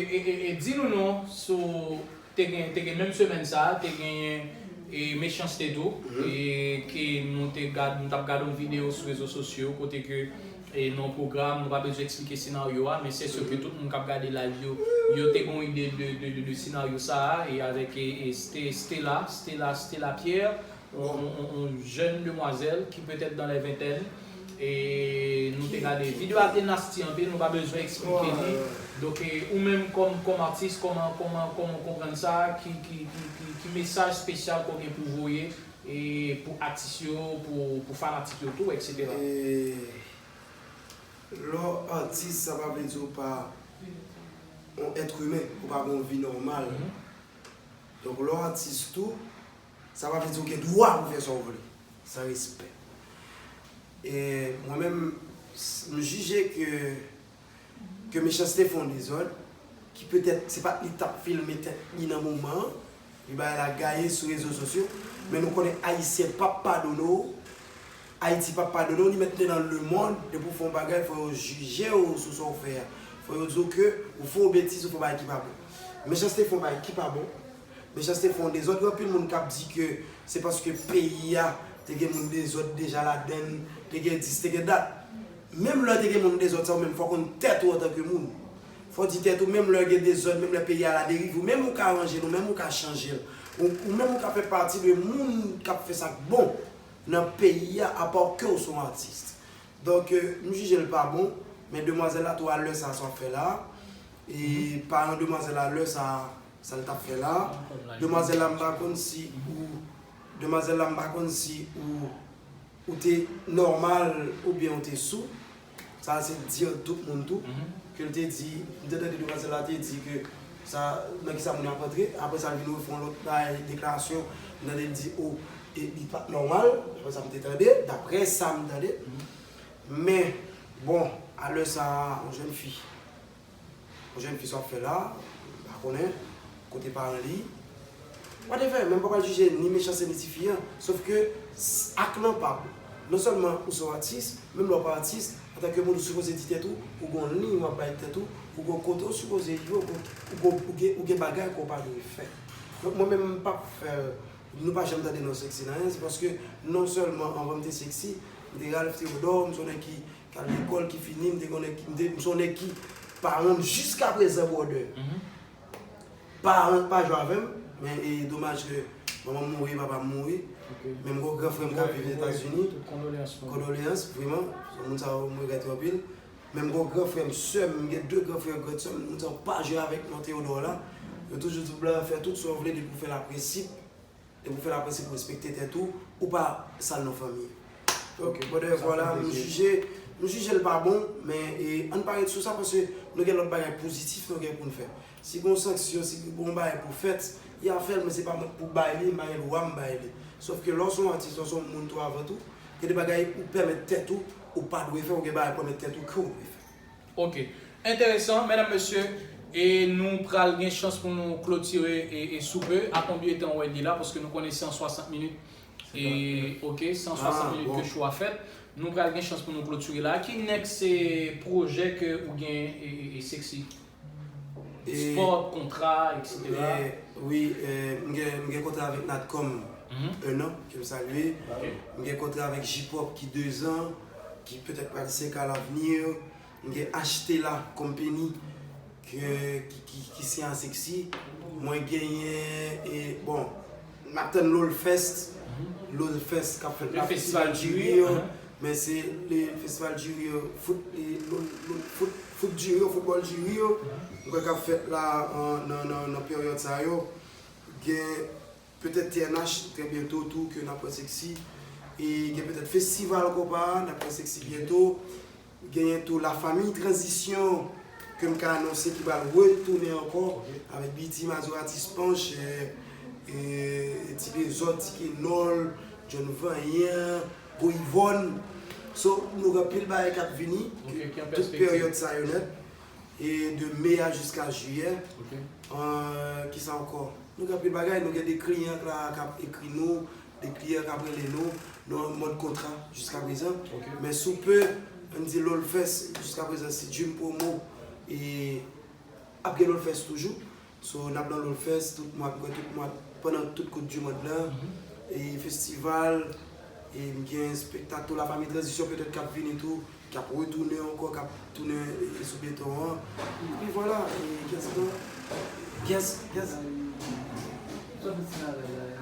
e, e, e, di nou non, sou, te gen, te gen menm semèn sa a, te genyen, e, Mechanste tou, e, ke nou te gad, nou t ap gade yon videyo sou rezo sosyo, kote ke, e, nan yon pwogram, nou pa bezwen eksplike senaryo a, men se si ke tout moun k ap gade live yo, yo te gen yon ide de, de, de, de senaryo sa a, e avèk, e, e, Ste-, Stella, Stella, Stella Pierre, yon, yon, yon, yon jèn demwazèl ki petèt dans les vingtaines. E nou te gade videyo a te nasty anpil, nou pa bezwen eksplike li. Donk, e, ou menm kòm, kòm atis, kòman, kòman, kòman w konprann sa, ki, ki, ki, ki, ki mesaj espesyal ke w gen pou voye, e pou atis yo, pou, pou fanatik yo tou, et cetera. E lè w atis, sa pa vle di w pa yon èt imen, ou pa gen yon vi nòmal. Donk, lè w atis tou, sa pa vle di w gen dwa pou fè sa w vle, san respè. E mwen menm, s-, m jije ke, ke Mechanste fè yon dezòd, ki petèt se pa t li t ap filme tèt li nan moman an, li bagay la gaye sou rezo sosyo, men nou konnen Ayisyen p ap padone w, Ayiti p ap padone w, li mèt te nan lemonn, depi w fè yon bagay, fò yo jije w sou sa w fè a. Fò yo di w ke ou fè yon betiz, ou fè yon bagay ki pa bon. Mechanste fè yon bagay ki pa bon. Mechanste fè yon dezòd. Gen anpil moun k ap di ke se paske peyi a te gen moun dezòd deja ladann, te gen dis, te gen dat. Menm lè te gen moun dezòd sa, ou menm fò w konn tèt ou antanke moun. Fò w di tèt ou, menm lè gen dezòd, menm lè peyi a la deriv, ou menm ou ka ranje l, ou menm ou ka chanje l. Ou, ou menm ou ka fè pati de moun k ap fè sa k bon nan peyi a, apa w ke w se yon atis. Donk, euh, m jije l pa bon, men demwazèl la tou a lè sa a sa w ap fè la, e paran demwazèl la lè sa a sa l t ap fè la, demwazèl la m pa konn si ou, demwazèl la m pa konn si ou, ou te nòmal oubyen ou te sou, sa se di tout moun tou, ke l te di, m te tande demwazèl la te di ke sa, nan kisa moun yo ap antre, apre sa l vin refè yon lòt bagay, deklarasyon, m tande l di, o, e li pa t nòmal, daprè sa m te tande, daprè sa m tande. Men, bon, a lè sa a, yon jèn fi, yon jèn fi sa w ap fè la, m pa konnen, kote paran li, whatever, men m pa pral jije ni Mechanste ni tifi an, sof ke s-, ak lan pa bon. Non sèlman ou se yon atis, menm lè w pa atis, antanke moun ou sipoze di tèt ou, ou gen yon liy w ap bay tèt ou, ou gen yon kote w sipoze ye, ou gen, ou gen, ou gen, ou gen bagay ke w pa dwe fè. Donk mwen menm m p ap fè, nou pa janm tande non Sexy nan anyen, se paske non sèlman anvan m te Sexy, m te Ralph Théodore, m se yon nèg ki k al lekòl, ki fini, m te konnen ki, m te, m se yon nèg ki pa wont jiskaprezan, brother. Paran pa jwe avè m, men e domaj ke manman m mouri, papa m mouri. Men m gen yon gran frè m k ap viv Etazini. Kondoleyans, vrèman. Moun sa yo, m regrèt yo anpil. Men m gen yon gran frè m, sè m, m gen de gran frè, gran sè m, moun sa yo pa jwe avèk non Théodore la. Yo toujou di w blan fè tout sa w vle depi w fè laprensip. Depi w fè laprensip, ou respekte tèt ou, ou pa sal non fanmi. Donk, brother, vwala, m jije, m jije l pa bon, men, e, ann pa ret sou sa, paske nou gen lòt bagay pozitif nou gen pou n fè. Si gen yon sanksyon, si gen yon bagay pou fèt, y a fè l, men se pa mwen k pou bay li, m pa gen dwa m bay li. Sòf ke lè w se yon atis, lè w se yon moun tou avan tou, gen de bagay ou pèmèt tèt ou, ou pa dwe fè, ou gen bagay ou pèmèt tèt ou ke w dwe fè. Ok. Enteresan, medam, mesye, e nou pral gen chans pou nou klotire e, e sou pe. A konbyen tan w wè li la? Paske nou konnen se an swasant minit. E, ok, se an swasant minit ke show a fèt. Nou pral gen chans pou nou klotire la. Ki next, e, pwojè ke ou gen, e, e, e Sexy? Spot, kontra, et cetera. E, wi, e, m gen, m gen kontra avèk Natcom. un an, ke m salye. M gen kontra avèk J-Pop ki dezan, ki petèt pral senk a lavenir. M gen Achtela Company, ke, ki, ki, ki siyen a Sexy. Mwen genyen, e, bon, m ap tann Lolfest. Lolfest k ap fèt la, Festival du Rire. Men se le Festival du Rire, foot, e, Lol, Lol, foot, foot du rire, football du rire. M kwè k ap fèt la, an, nan, nan, nan peryòd sa yo. Gen petèt T N H trè byento tou ke n ap wè Sexy. E gen petèt festival konpa, n ap wè Sexy byento. Genyen tou La Famille Transition ke m ka anonse ki pral retounen ankò avèk B T, Mazorati Spanch, e, e, Ti Dezòd, Ti Kenòl, John Vanyan, Go Yvonne. So, nou gen anpil bagay k ap vini, tout peryòd sa yo nèt. E de me a jiska jiyè. An, kisa ankò? Nou gen anpil bagay, nou gen de kliyan k la k ap ekri nou, de kliyan k ap rele nou, nou an mòd kontra jiska prezan. Men sou pe, ann di Lolfest, jiska prezan, si Dream Promo, e, ap gen Lolfest toujou. So, n ap nan Lolfest tout mwa, m kwè tout mwa, pandan tout Koup di Mond lan. E festival, e m gen espektak tou, La Famille Transition petèt k ap vini tou, k ap retounen ankò, k ap tounen, e, sou beton an. Epi vwala, e, kiyès ankò? Kiyès, kiyès?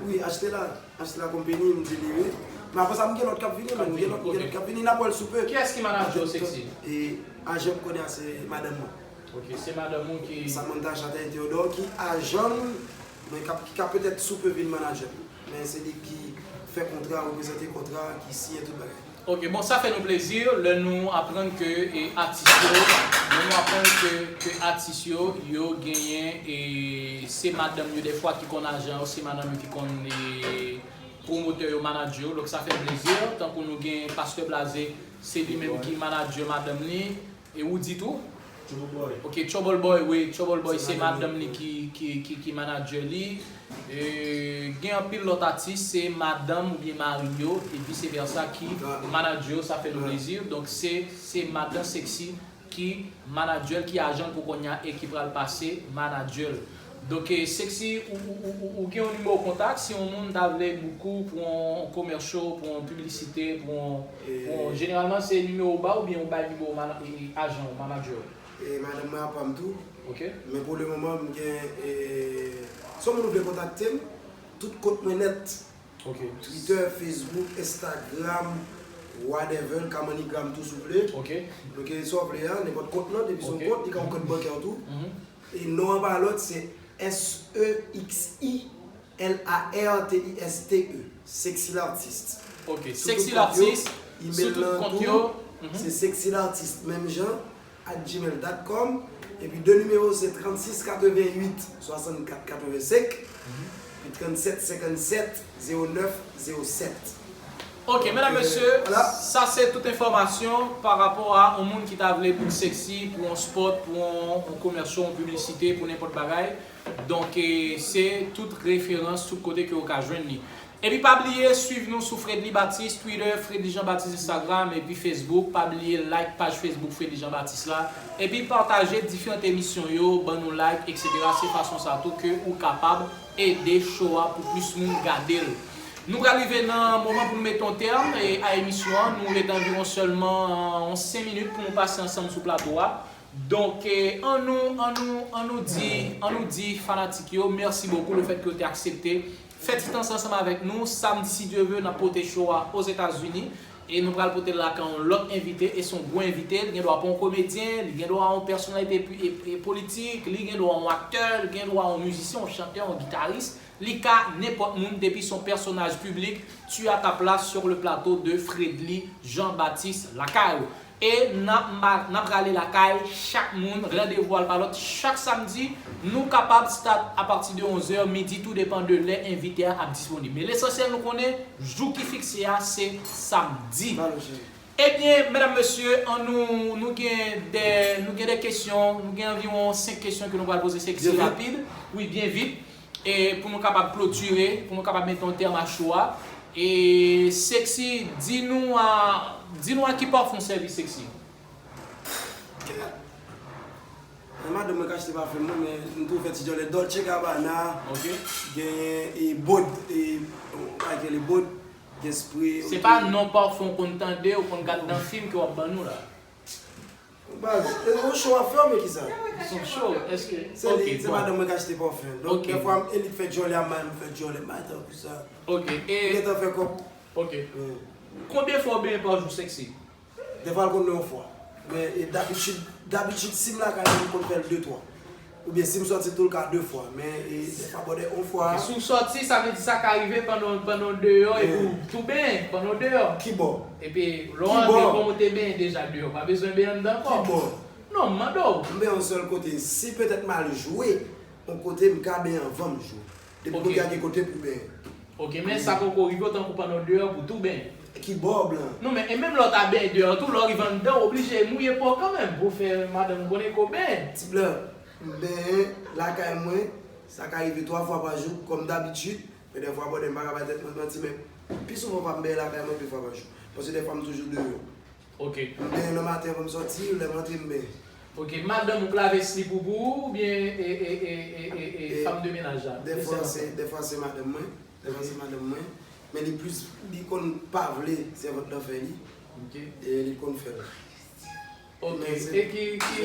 Wi, Achtela, Achtela Company, m di li wi. Men apre sa, m gen lòt k ap vini, men m gen lòt, m gen lòt k ap vini, n ap wè l sou pe. Kiyès ki manadjè w, Sexy? E ajan m konnen a se madanm mwen. Ok, se madanm ou ki Samantha Chataille Théodore, ki ajan m, men k ap, ki ka petèt sou pe vin manadjè m. Men se li ki fè kontra, reprezante kontra, ki siyen tout bagay. Ok, bon, sa fè nou plezi lè nou aprann ke, e, atis yo, lè nou aprann ke, ke atis yo, yo genyen, e, se madanm yo dèfwa ki konn ajan yo, se madanm yo ki konn, e, pwomotè yo, manadjè yo. Donk sa fè n plezi, tankou nou gen Pastè Blaze, se li menm ki manadjè madanm li. E Woody tou? Trouble Boy. Ok, Trouble Boy, wi, Trouble Boy se madanm li ki, ki, ki, ki manadjè li. E, gen anpil lòt atis, se madanm oubyen mari yo, e vice versa, ki manadjè yo, sa fè nou plezi. Donk, se, se madan Sexy ki manadjè l, ki ajan l pou kounye a e ki pral pase manadjè l. Donk, e, Sexy, ou, ou, ou, ou, ou gen yon nimewo kontak, si yon moun ta vle book ou pou yon commercial, pou yon piblisite, pou yon, pou yon, jeneralman, se nimewo w ba oubyen ou bay nimewo mana-, e, ajan w, manadjè w? E madanm mwen apa m tou. Ok. Men pou le moman, m gen, e, si yon moun vle kontakte m, tout kont mwen nèt. Ok. Twitter, Facebook, Instagram, whatever, ka MoneyGram tou si w vle. Ok. Donk, e, sa w vle a, nenpòt kont lan, depi se yon kont, li ka yon kont bankè tou. E non an pa lòt, se S E X I L A R T I S T E, Sexy Lartiste. Ok, Sexy Lartiste, sou tout kont yo, se Sexy Lartiste, menm jan, at gmail dot com. Epi de nimewo se trannsis katrevennuit swasannkat katrevensenk, epi trannsèt senkannsèt zewo nèf zewo sèt. Ok, medam, mesye, sa se tout enfòmasyon pa rapò a yon moun ki ta vle book Sexy pou yon spot, pou yon, yon commercial, yon piblisite, pou nenpòt bagay. Donk, e, se tout referans, tout kote ke w ka jwenn li. Epi pa bliye swiv nou sou Fredly Baptiste, Twitter, Fredly Jean Baptiste, Instagram, epi Facebook. Pa bliye like paj Facebook Fredly Jean Baptiste la. Epi pataje diferan emisyon yo, ban nou like, etsetera. Se fason sa tou ke ou kapab ede show a pou plis moun gade l. Nou pral rive nan moman pou nou mete yon tèm, e, a emisyon an. Nou rete anviwon sèlman, e, yon senk minit pou nou pase ansanm sou plato a. Donk, e, an nou, an nou, an nou di, an nou di fanatik yo, mèsi bokou lefètke yo te aksepte fè ti tan sa ansanm avèk nou. Samdi, si Dye vle, n ap pote show a Ozetazini. E nou pral pote l lakay yon lòt envite, e se yon gwo envite. Li gen dwa pa yon komedyen, li gen dwa yon pèsonalite pi-, e, e, politik, li gen dwa yon aktè, li gen dwa yon mizisyen, yon chantè, yon gitaris. Li ka nenpòt moun, depi se yon pèsonaj piblik, tu as ta place sur le plateau de Fredly Jean Baptiste lakay ou. E n ap ma-, n ap rale lakay chak moun, randevou a l pa lòt, chak samdi, nou kapab start apati de onzè, midi, tou depann de lè envite a ap disponib. Men lesansyèl nou konnen, jou ki fikse a, se samdi. Ebyen, medam, mesye, an nou, nou gen de, nou gen de kesyon, nou gen anviwon senk kesyon ke nou pral poze Sexy rapid. Wi, byen vit. E pou nou kapab klotire, pou nou kapab mete yon tèm a show a. E Sexy, di nou a, di nou a ki pafon w sèvi, Sexy? Nan madanm mwen k achte pafen mwen, men m tou fè ti djòlè Dolce Gabbana, Ok. Genyen e bod, e, ou pa rele bod, gen spray. Se pa non pafen w konn tande, ou konn gad nan fim ke w ap ban nou la. Baz, e yon show ap fè, men kisa? Son show, èske. Se li, se madanm mwen k achte pafen. Donk, dèfwa, e li k fè djòlè a, m fè djòlè, m bay tankou sa. Ok, e. Gentan fè kòb. Ok. Konbyen fwa w benyen pa jou, Sexy? Dèfwa l konn yon fwa. Men e dabitid, dabitid si m lakay mwen, m konn fè l de twa. Oubyen si m sòti tou l ka de fwa. Men e dèfwa bòdè yon fwa. Si w sòti, sa vle di sa ka rive pandan pandan w deyò epi w tou benyen pandan w deyò. Kibò? Epi lè w antre kòm ou te benyen deja deyò, w pa bezwen benyen anndan ankò. Kibò? Non, m mande w. M benyen yon sèl kote. Si petèt m al jwe yon kote, m ka benyen anvan m jwe. Depi kote a gen kote pou benyen. Ok, men sa poko rive w tankou pandan w deyò pou tou benyen. Kibò, blan? Non, men e menm lè w ta benyen deyò tou, lè w rive anndan, w oblije mouye pa w kanmenm pou w fè madanm konnen ke w benyen. Ti blan, m benyen lakay mwen, sa ka rive twa fwa pa jou, kòm dabitid, men dèfwa bòdè m pa ka bay tèt mwen manti, men pi souvan fwa m benyen lakay mwen de fwa pa jou. Paske dèfwa m toujou deyò. Ok. M benyen nan maten anvan m sòti, lè m antre m benyen. Ok, madanm ou k lave slip ou pou ou, oubyen e, e, e, e, e, e, fanm de menaj la? Dèfwa se, dèfwa se madanm mwen. Dèfwa se madanm mwen. Men li plis, li konn pa vle sèvant lan fè li. Ok. E li konn fè l. Ok, e ki, ki,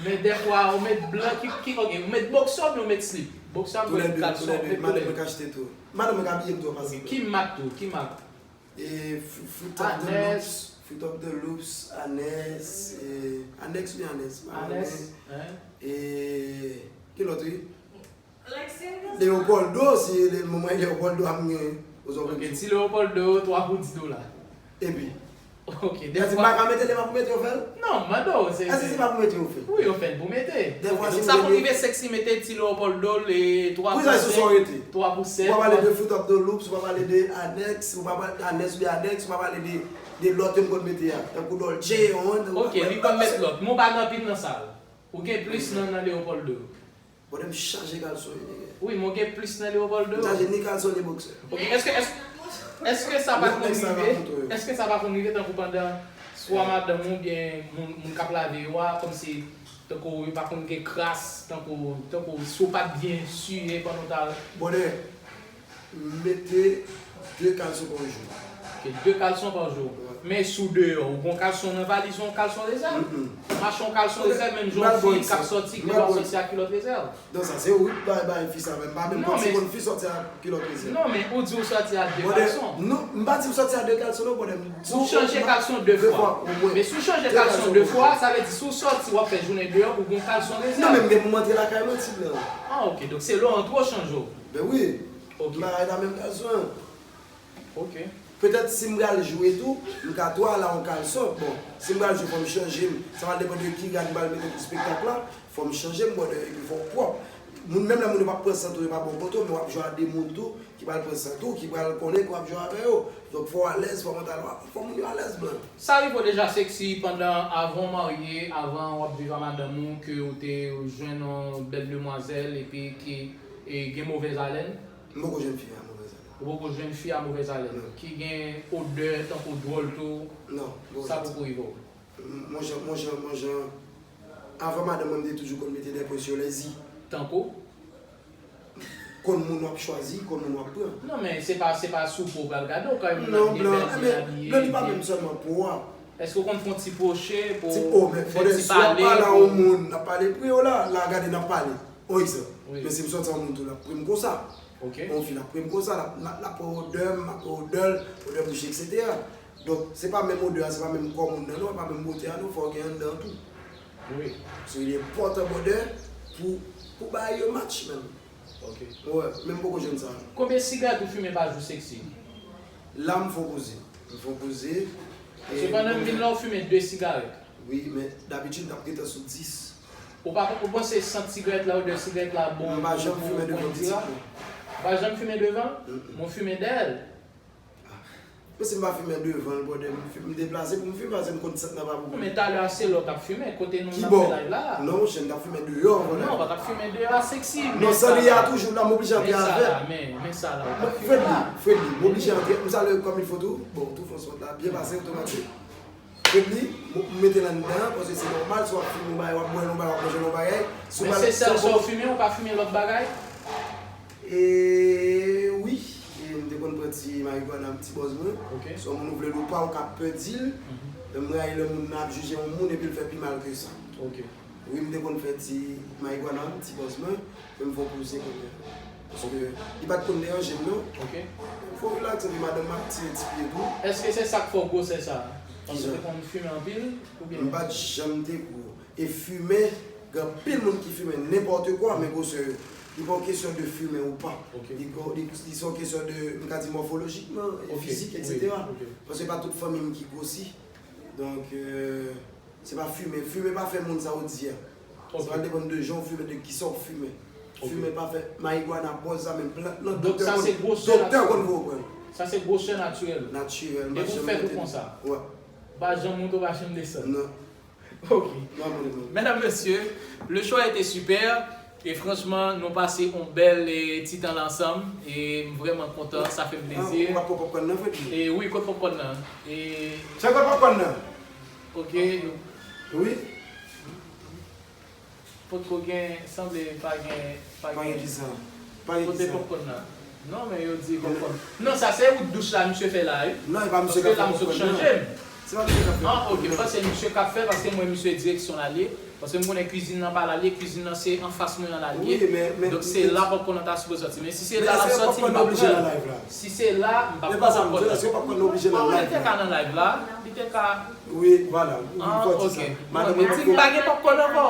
men dèfwa ou met blan, ki, ki, ok, ou met bòksè oubyen ou met slip? Bòksè a ou met kalson, ou met koulè. Madanm mwen k achte tou. Madanm mwen k abiye m tou an pasan. Ki mak tou, ki mak? E Fruit of the Loops. Fruit of the Loops, Anes, e, Anex oubyen Anes? Anes. E, ki lòt wi? Leopoldo, si e moman Leopoldo ap gen. Ok, ti Leopoldo, twa pou dis dola. Epi? Ok, dèfwa. M pa ka mete li, m ap mete yo fè l? Non, m mande w. Èske se pa pou mete yo fè l? Wi, yo fè l pou mete. Donk sa konn rive Sexy mete ti Leopoldo, le twa pou sèt. Twa pou sèt. Ou pa pale de Fruit of the Loops, ou pa pale de Anex, ou pa pale de Anes oubyen Anex, ou pa pale de, de lòt yo m konn mete a. Tankou Dolce, yon. Ok, li konn met lòt. Men w pa gen anpil nan sa. Ou gen plis nan, nan Leopoldo. Bòdè m chaje kalson wi nègè. Wi, men w gen plis nan Leopoldo. M chaje ni kalson ni bòksè. Ok, èske, èske, èske sa pa konn rive, èske sa pa konn rive tankou pandan swa madanm ou oubyen moun, moun k ap lave yo a, kòmsi tankou yo pa konn gen kras, tankou, tankou si w pa t byen siye pandan w ta. Bòdè, m mete de kalson pa jou. Ok, de kalson pa jou. Men si w deyò, ou gen yon kalson nan valiz ou, yon kalson rezèv. Mache yon kalson rezèv, menm jan yon fi k ap sòti, ki pa sòti ak kilòt rezèv. Non, sa se ou ki bay, bay fi sa, men m pa menm konn si konn fi sòti ak kilòt rezèv. Non, men ou di w sòti ak de kalson. Non, m pa di m sòti ak de kalson non, bòdè. Ou chanje kalson de fwa. Men si w chanje kalson de fwa, sa vle di si w sòti, w ap fè jounen deyò, ou gen yon kalson rezèv. Non, men m gen pou m antre lakay mwen, ti blan. Ah, ok, donk se lè w antre w chanje w. Ben wi. Ok. M pa ret ak menm kalson an. Ok. Petèt si m pral jwe tou, m ka tou al a yon kalson. Bon, si m pral jwe, fò m chanje m. Sa va depann de ki rad m pral mete pou spektak la. Fò m chanje m, bòdè, epi fò w pwòp. Moun, menm lè moun yo p ap pran san tou, yo p ap ba w foto, men w ap jwe a de moun tou, ki pral pran san tou, ki pral konnen ke w ap jwe avè yo. Donk, fò w alèz, fò mantal, fò moun yo alèz, blan. Sa rive w deja, Sexy, pandan, avan w marye, avan w ap viv a madanm ou, ke w te jwenn yon bèl demwazèl, epi ki, e, gen movèz alèn? M poko jwenn fi a movèz alèn. Ou poko jwenn fi a movèz alèn ki gen odè tankou dwòl tou? Non, m poko jwenn sa. Sa poko rive w? Mon jan, mon jan, mon jan. Avan madanm mwen, m te toujou konn mete des points sur les i. Tankou? Konn moun w ap chwazi, konn moun w ap pran. Non, men se pa, se pa sou po w pral gade, w ka menm gen bèl byen abiye. Non, blan, men, blan, li pa menm sèlman po a. Èske w konn fè yon ti pwoche pou fè ti pale? Ti, o, men, bòdè, si w ap pale a yon moun, n ap pale pri yo la, la gade n ap pale. On egzanp. Men si m sòti a yon moun tou, l ap pri m konsa. Ok. Yon fi, l ap pri m konsa, l ap, l ap, l ap pran odè m, m ap pran odè l, odè bouch, etsetera. Donk, se pa menm odè a, se pa menm kò moun nan, non, e pa menm bote a, non, fò w gen anndan an tou. Wi. So, li enpòtan, bòdè, pou, pou bagay yo match, menm. Ok. Wè, men m poko jwenn sa. Konbyen sigarèt ou fimen pa jou, Sexy? La, m fè yon poze. M fè yon poze. Sepandan, m vin la, w fimen de sigarèt. Wi, men dabitid, m t ap gentan sou dis. Ou pa, ou panse sant sigarèt la, odè sigarèt la bon pou, pou, pou endira? M pa janm fimen devan pitit mwen. Ou pa janm fimen devan? Men w fimen dèyè l. Men si m pa fimen devan l, bòdè, m fi-, m deplase pou m fimen, paske m konn sant nan pa pou mwen. Men talè a se lè w t ap fimen, kote nou n ap fè live la a. Non, monchè, m t ap fimen deyò anvan live la. Non, w pa t ap fimen deyò a, Sexy. Non, sant li a toujou la, m oblije antre avè l. Men sa la, men, men sa la, w t ap fimen la. Fredly, Fredly, m oblije antre, m salye comme il faut tou. Bon, tou fon sant la byen pase, otomatik. Epi, m mete l anndan, paske se nòmal, si w ap fimen yon bagay, w ap bwè yon bagay, w ap manje yon bagay. Si w Men pa se sèl sa w fimen, ou pa fimen lòt bagay? E wi, e m te konn pran ti marigwana, ti bòz mwen. Ok. Si yon moun ou vle l ou pa, ou ka pè di l. Mhm. Men m rayi lè moun nan ap jije yon moun epi l fè pi mal ke sa. Ok. Wi, m te konn fè ti marigwana, ti bòz mwen, men m fè w poze kounye a. Paske li pa t konn deranje m, non. Ok. M fè w rilaks, epi madanm m ap tire ti pye tou. Èske se sa k fè w gwosè sa? Paske w te konn fimen anpil, oubyen? M pa t janm te gwo. E fimen, gen anpil moun ki fimen nenpòt kwa, men gwosè yo. Li pa yon kesyon de fimen ou pa. Ok. Li, li, li se yon kesyon de, m ka di mòfolojikman, e fizik, etsetera. Ok, wi, ok. Paske pa tout fanmi m ki gwosi. Donk, euh, Se pa fimen. Fimen pa fè moun sa ou di a. Sa va depann de jan ou fimen, de kisa ou fimen. Ok. Fimen pa fè marigwana, bòz sa, menm plant nan, doktè konn voye w pran l. Sa se gwosè natirèl. Natirèl. Depi ou fèt ou konsa. Wi. Pa janm monte, ou pa janm desann. Non. Ok. Non, non, non. Medam, mesye, le show a été super. E franchman, nou pase yon bèl, e, ti tan la ansanm. E m vrèman kontan, sa fè m plezi. Ah, ou pa pran popcorn nan, Freddy? E wi, kot popcorn nan? E... Se kot popcorn nan? Ok. Wi. Potko gen, sanble pa gen, pa gen. Pa gen kisa? Pa gen kisa? Kote popcorn nan? Non, men yo di popcorn. Non, sa se wout douch la misye fè la, wi. Non, e pa misye k ap fè popcorn nan. Paske la m sot chanje m. Se pa misye k ap fè popcorn nan. Ah, ok, m panse misye k ap fè, paske m wè misye direksyon l al ye. Paske m konnen kwizin nan pa la l ye, kwizin nan se anfas mwen an la l ye. Wi, men, men, donk se la popcorn nan ta sipoze sòti. Men si se la l ap sòti, m p ap pran l. Si se la, m p ap pran popcorn nan. Ah, li te ka nan live la. Li te ka. Wi, vwala. Ah, ok. Madanm mwen di m pa gen popcorn ankò.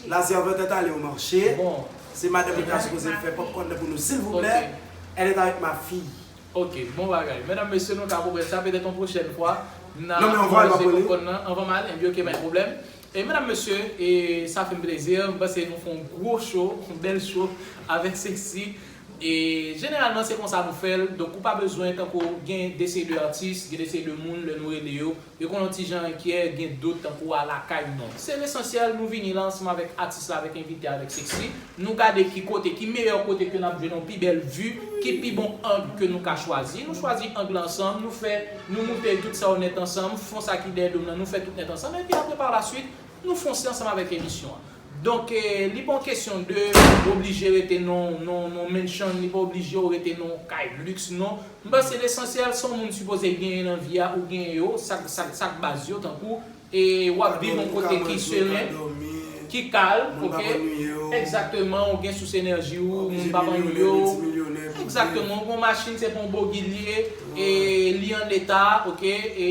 La servante est allée au marché. Bon. Se madanm mwen ki ta sipoze fè popcorn nan pou nou, silvouplè. Ok. Elle est avec ma fille. Ok, bon bagay. Medam, mesye, nou ka konprann sa, petèt yon pwochèn fwa, n a manje popcorn nan anvan m ale, ebyen, ok, pa gen pwoblèm. E medam, mesye, e sa fè m plezi, m panse nou fè yon gwo show, yon bèl show avèk Sexy. E jeneralman, se konsa nou fè l. Donk, ou pa bezwen, tankou gen de seri de atis, gen de seri de moun, lè nou rele yo, yo konn yon ti jan enkyè, gen dout tankou a lakay, non. Se lesansyèl, nou vini la ansanm avèk atis la, avèk envite, avèk Sexy. Nou gade ki kote, ki meyè kote ke n ap jwenn yon pi bèl vi, ki pi bon ang ke nou ka chwazi. Nou chwazi ang la ansanm, nou fè, nou moute tout sa yo nèt ansanm, fon sa ki dèyè do m nan, nou fè tout nèt ansanm, epi apre, pa la swit, nou fonse ansanm avèk emisyon an. Donk, eh, li pa yon kesyon de oblije rete nan, nan, nan mansion, li pa oblije w rete nan kay liks, non. M panse lesansyèl, sa yon moun sipoze genyen nan vi a, ou genyen yo, sa, sa, sa k baz yo, tankou, e w ap viv yon kote ki seren, ki kalm, ok? Egzakteman, ou gen sous enèji ou, moun pa p annuiye w. Egzakteman, ou gen yon machin, se pa yon bogi l ye, e li an eta, ok? E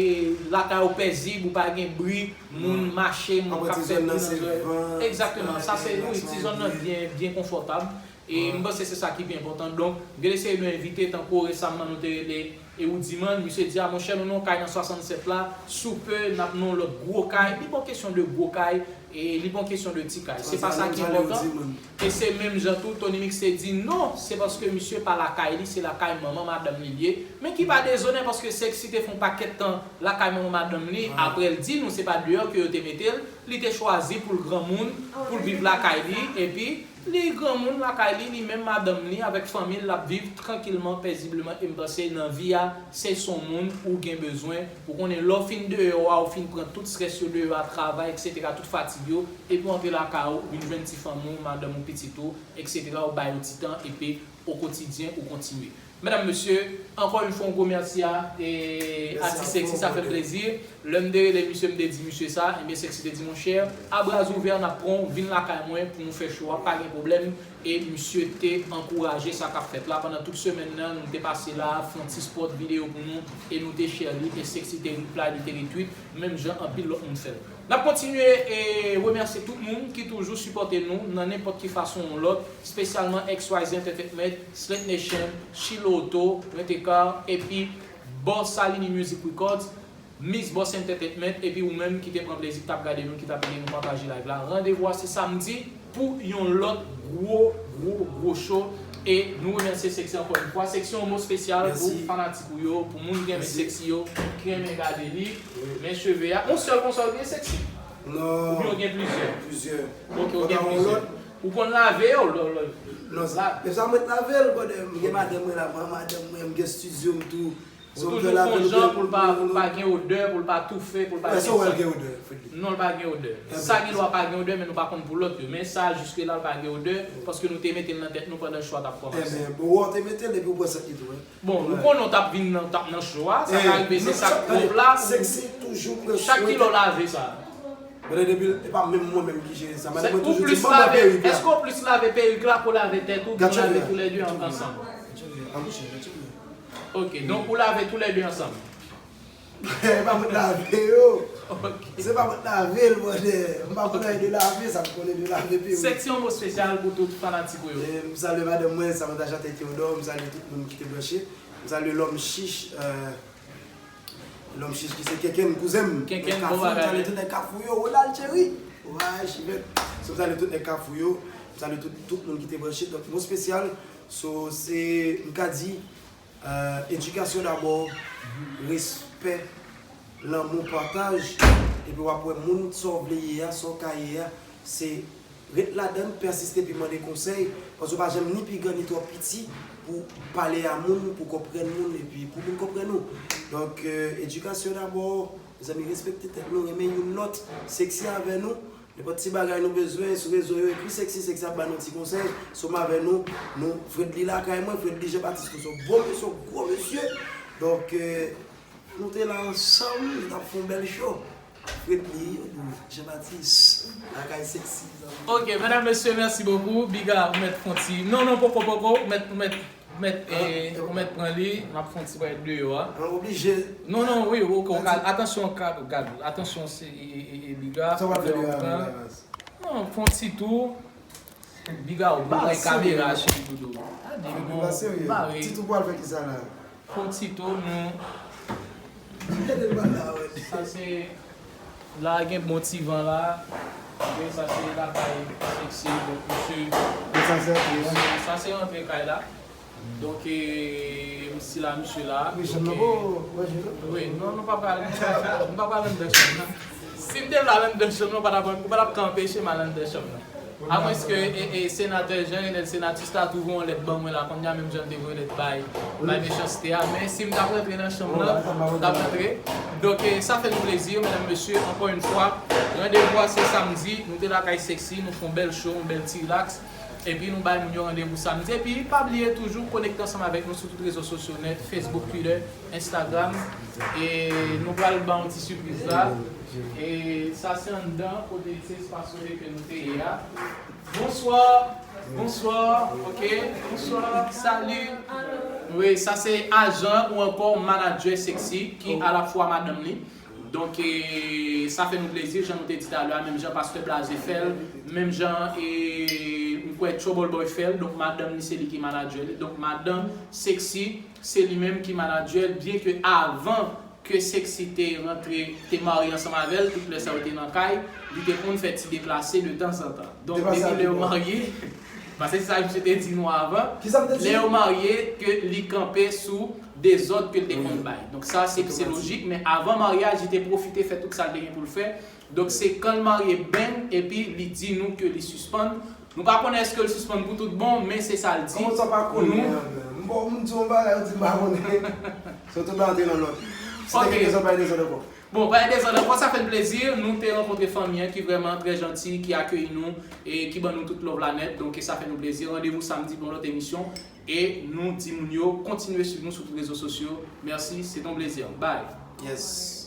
lakay ou pezib, ou pa gen bri, moun mache, moun k ap fè bri nan zòrèy. Egzakteman, sa se, wi, ti zòn nan byen, byen konfòtab. E m panse se sa ki pi enpòtan. Donk, gen de seri de envite, tankou resaman nou te rele Ewoudiman, misye di, a monchè, nou nan yon kay nan swasannsèt la, sou pe, n ap nan yon lòt gwo kay. Li pa yon kesyon de gwo kay, e li pa yon kesyon de ti kay. Se pa sa ki enpòtan. E se menm jan tou, Tony Mix te di, non, se paske misye pa lakay li, se lakay manman madanm li l ye. Men ki pa dezonè, paske Sexy te fè yon pakèt tan lakay manman madanm li, apre l di nou se pa deyò ke yo te mete l, li te chwazi pou l granmoun, pou l viv lakay li, epi li granmoun lakay li, li menm madanm li avèk fanmi l, l ap viv trankilman, pezibleman, e m panse nan vi a, se son moun ou gen bezwen, ou konnen lè w fin deyò a, ou fin pran tout strès yo deyò a, travay, etsetera, tout fatig yo, epi w antre lakay ou, vin jwenn ti fanmi w, madanm ou, pitit ou, etsetera, ou ba yo ti tan, epi o kotidyen ou kontinye. Medam, mesye, ankò yon fwa, yon gwo mèsi a, e, atis Sexy, sa fè m plezi. Lè m te rele misye, m te di misye sa, ebyen, Sexy te di, monchè, a bras ouvè, n ap pran w, vin lakay mwen pou nou fè show a, pa gen pwoblèm. E misye te ankouraje sa k ap fèt la. Pandan tout semèn nan, nou te pase la, fè yon ti spot videyo pou nou, e nou te share li, e Sexy te reply, li te retweet, menm jan anpil lòt moun fè l. N ap kontinye e remèsye tout moun ki toujou sipòte nou nan nenpòt ki fason ou lòt, espesyalman X Y Z Entertainment, Slate Nation, Chilo Auto, Rent a Car, epi Boss Salini Music Records, Miss Boss Entertainment, epi ou menm ki te pran plezi, ki t ap gade nou, ki t ap ede nou pataje live la. Randevou a se samdi pou yon lòt gwo, gwo, gwo show. E nou remèsye Sexy ankò yon fwa. Sexy, yon mo espesyal pou fanatik ou yo, pou moun ki renmen Sexy yo, ki renmen gade li. Men cheve a, yon sèl konsa ou gen, Sexy? Non. Oubyen ou gen plizyè? Plizyè. Ok, ou gen plizyè. Ou konn lave yo? Non, sa, men sa mwen t lave l, brother. M gen madanm mwen la, m gen madanm mwen, m gen estidyo m tou. Ou toujou fè yon jan pou l pa, pou l pa gen odè, pou l pa toufe, pou l pa gen san. Wè, se wè l gen odè, Fredly. Non, l pa gen odè. Sa gen dwa pa gen odè, men nou pa konn pou lòt yo. Men sa, jiske la, l pa gen odè, paske nou te mete l nan tèt nou pandan show a t ap kòmanse. Ebyen, bon, wè, w te mete l epi w pran sèt li tou, wi. Bon, nou konnen w t ap vin nan, t ap nan show a, sa ka rive, se sa k pwòp la. Sexy toujou pran swen. Chak kilè w lave sa? Mwen, depi, e pa menm mwen menm ki jere sa. Madanm mwen toujou di m, "Ban mwen perik la." Èske w plis lave perik la ke w lave tèt ou, oubyen w lave toulède an-, ansanm? Gad cheve a. Gad cheve a, gad cheve a. Ok, donk ou lave toulède ansanm? E pa mwen k lave yo. Ok. Se pa mwen k lave l, brother. M pa konn anyen de lave, sa m konnen de lave perik. Sexy, yon mo espesyal pou tout fanatik ou yo. E, m salye madanm mwen, Samantha Chantay Théodore, m salye tout moun ki te branche. M salye lòm chich, euh, Lòm chich ki se Kenken, kouzen m. Kenken, bon bagay. M salye tout nèg Kafou yo, Ronald Cheri. Way, Chivèt. So, m salye tout nèg Kafou yo. M salye tout, tout moun ki te branche. Donk, mo espesyal, so, se, m ka di, euh, edikasyon dabò, respè, lanmou, pataj. Epi w ap wè moun, sa w vle ye a, sa w ka ye a, se ret ladann, pèsiste epi mande konsèy, paske w pa janm ni pi gran ni twò piti pou pale a moun, pou konprann moun, epi pou moun konprann ou. Donk, euh, edikasyon dabò, mezanmi, respekte tèt nou, renmen youn lòt, Sexy avè nou, nenpòt ti bagay nou bezwen, sou rezo yo, ekri Sexy, Sexy ap ba nou ti konsèy, so m avè nou, nou, Fredly lakay mwen, Fredly Jean Baptiste, nou se yon bon mesye, yon gwo mesye. Donk, euh, Nou te la ansanm, nou t ap fè yon bèl show. Fredly, Jean Baptiste, lakay Sexy, mezanmi. Ok, medam, mesye, mèsi bokou. Biga, ou mèt fè yon ti, non, non, poko, poko, ou mèt, ou mèt, ou mèt, eh, ou mèt pran li, n ap fè yon ti bagay deyò a. An, oblije. Non, non, wi, ok, ok, atansyon, gad, gad, atansyon, se, e, e, e, e, Biga, sa w ap fè deyò a, Biga? Non, fè yon ti tou. Biga, ou bare kamera, cheri doudou. Gade, bon, bare. Ti tou pou al fè kisa la? Fè yon ti tou, nou. Sa se, la gen bon ti van la. Wi, sa se lakay Sexy, donk, misye. Sa se rantre. Sa se rantre kay la. Donk, e, m si la, misye la. Wi, chanm nan, bon, manje, non? Wi, non, nou pa pral, nou pa pral anndan chanm nan. Si m te pral anndan chanm nan, ou pa t ap, ou pa t ap ka anpeche m al anndan chanm nan. Amwenske, e, e, senatè Jean Renel Senatus ta twouve yon lèt ban mwen la, kounye a menm jan l te voye lèt bay, bay Mechanste a. Men si m t ap rantre nan chanm nan, m t ap rantre. Donk, e, sa fè nou plezi, medam, mesye, ankò yon fwa, randevou a se samdi, nou te lakay Sexy, nou fè yon bèl show, yon bèl ti relax. Epi nou bay moun yo randevou samdi. Epi pa bliye toujou konekte ansanm avèk nou sou tout rezo sosyo nèt, Facebook, Twitter, Instagram. E nou pral ba yon ti sipriz la. E sa se anndan kote ti espas kote ke nou te ye a. Bonswa. Bonswa. Ok. Bonswa. Salut. Wi, sa se ajan ou ankò manadjè Sexy ki alafwa madanm li. Donk, e, sa fè nou plezi, jan nou te di talè a, menm jan Pastè Blaze fè l, menm jan, e, m kwè Trouble Boy fè l, donk madanm li se li ki manadjè li. Donk madanm Sexy, se li menm ki manadjè l, byen ke avan ke Sexy te rantre, te marye ansanm avè l, tout lè sa yo te nan kay, li te konn fè ti deplase de tanzantan. Donk, depi lè yo marye, paske se sa misye te di nou avan, lè yo marye, ke li kanpe sou dezòd ke l te konn bay. Donk sa se, se lojik, men avan maryaj, li te pwofite fè tout sa l te gen pou l fè. Donk se kan l marye, bang, epi li di nou ke li sispann. Nou pa konnen èske l sispann pou tout bon, men se sa l di. Kòman sa w pa konnen, André? M bon, m di yon bagay, ou di m pa konnen. Se tout bagay te nan lòd. Si te gen dezòd, pa gen dezòd ankò. Bon, pa gen dezòd ankò, sa fè n plezi. Nou te rankontre fanmi an ki vrèman trè janti, ki akeyi nou e ki ban nou tout love la nèt. Donk sa fè nou plezi. Randevou samdi pou yon lòt emisyon. E nou di moun yo kontinye swiv nou sou tout rezo sosyo. Mèsi, se ton plezi. Bye. Yes.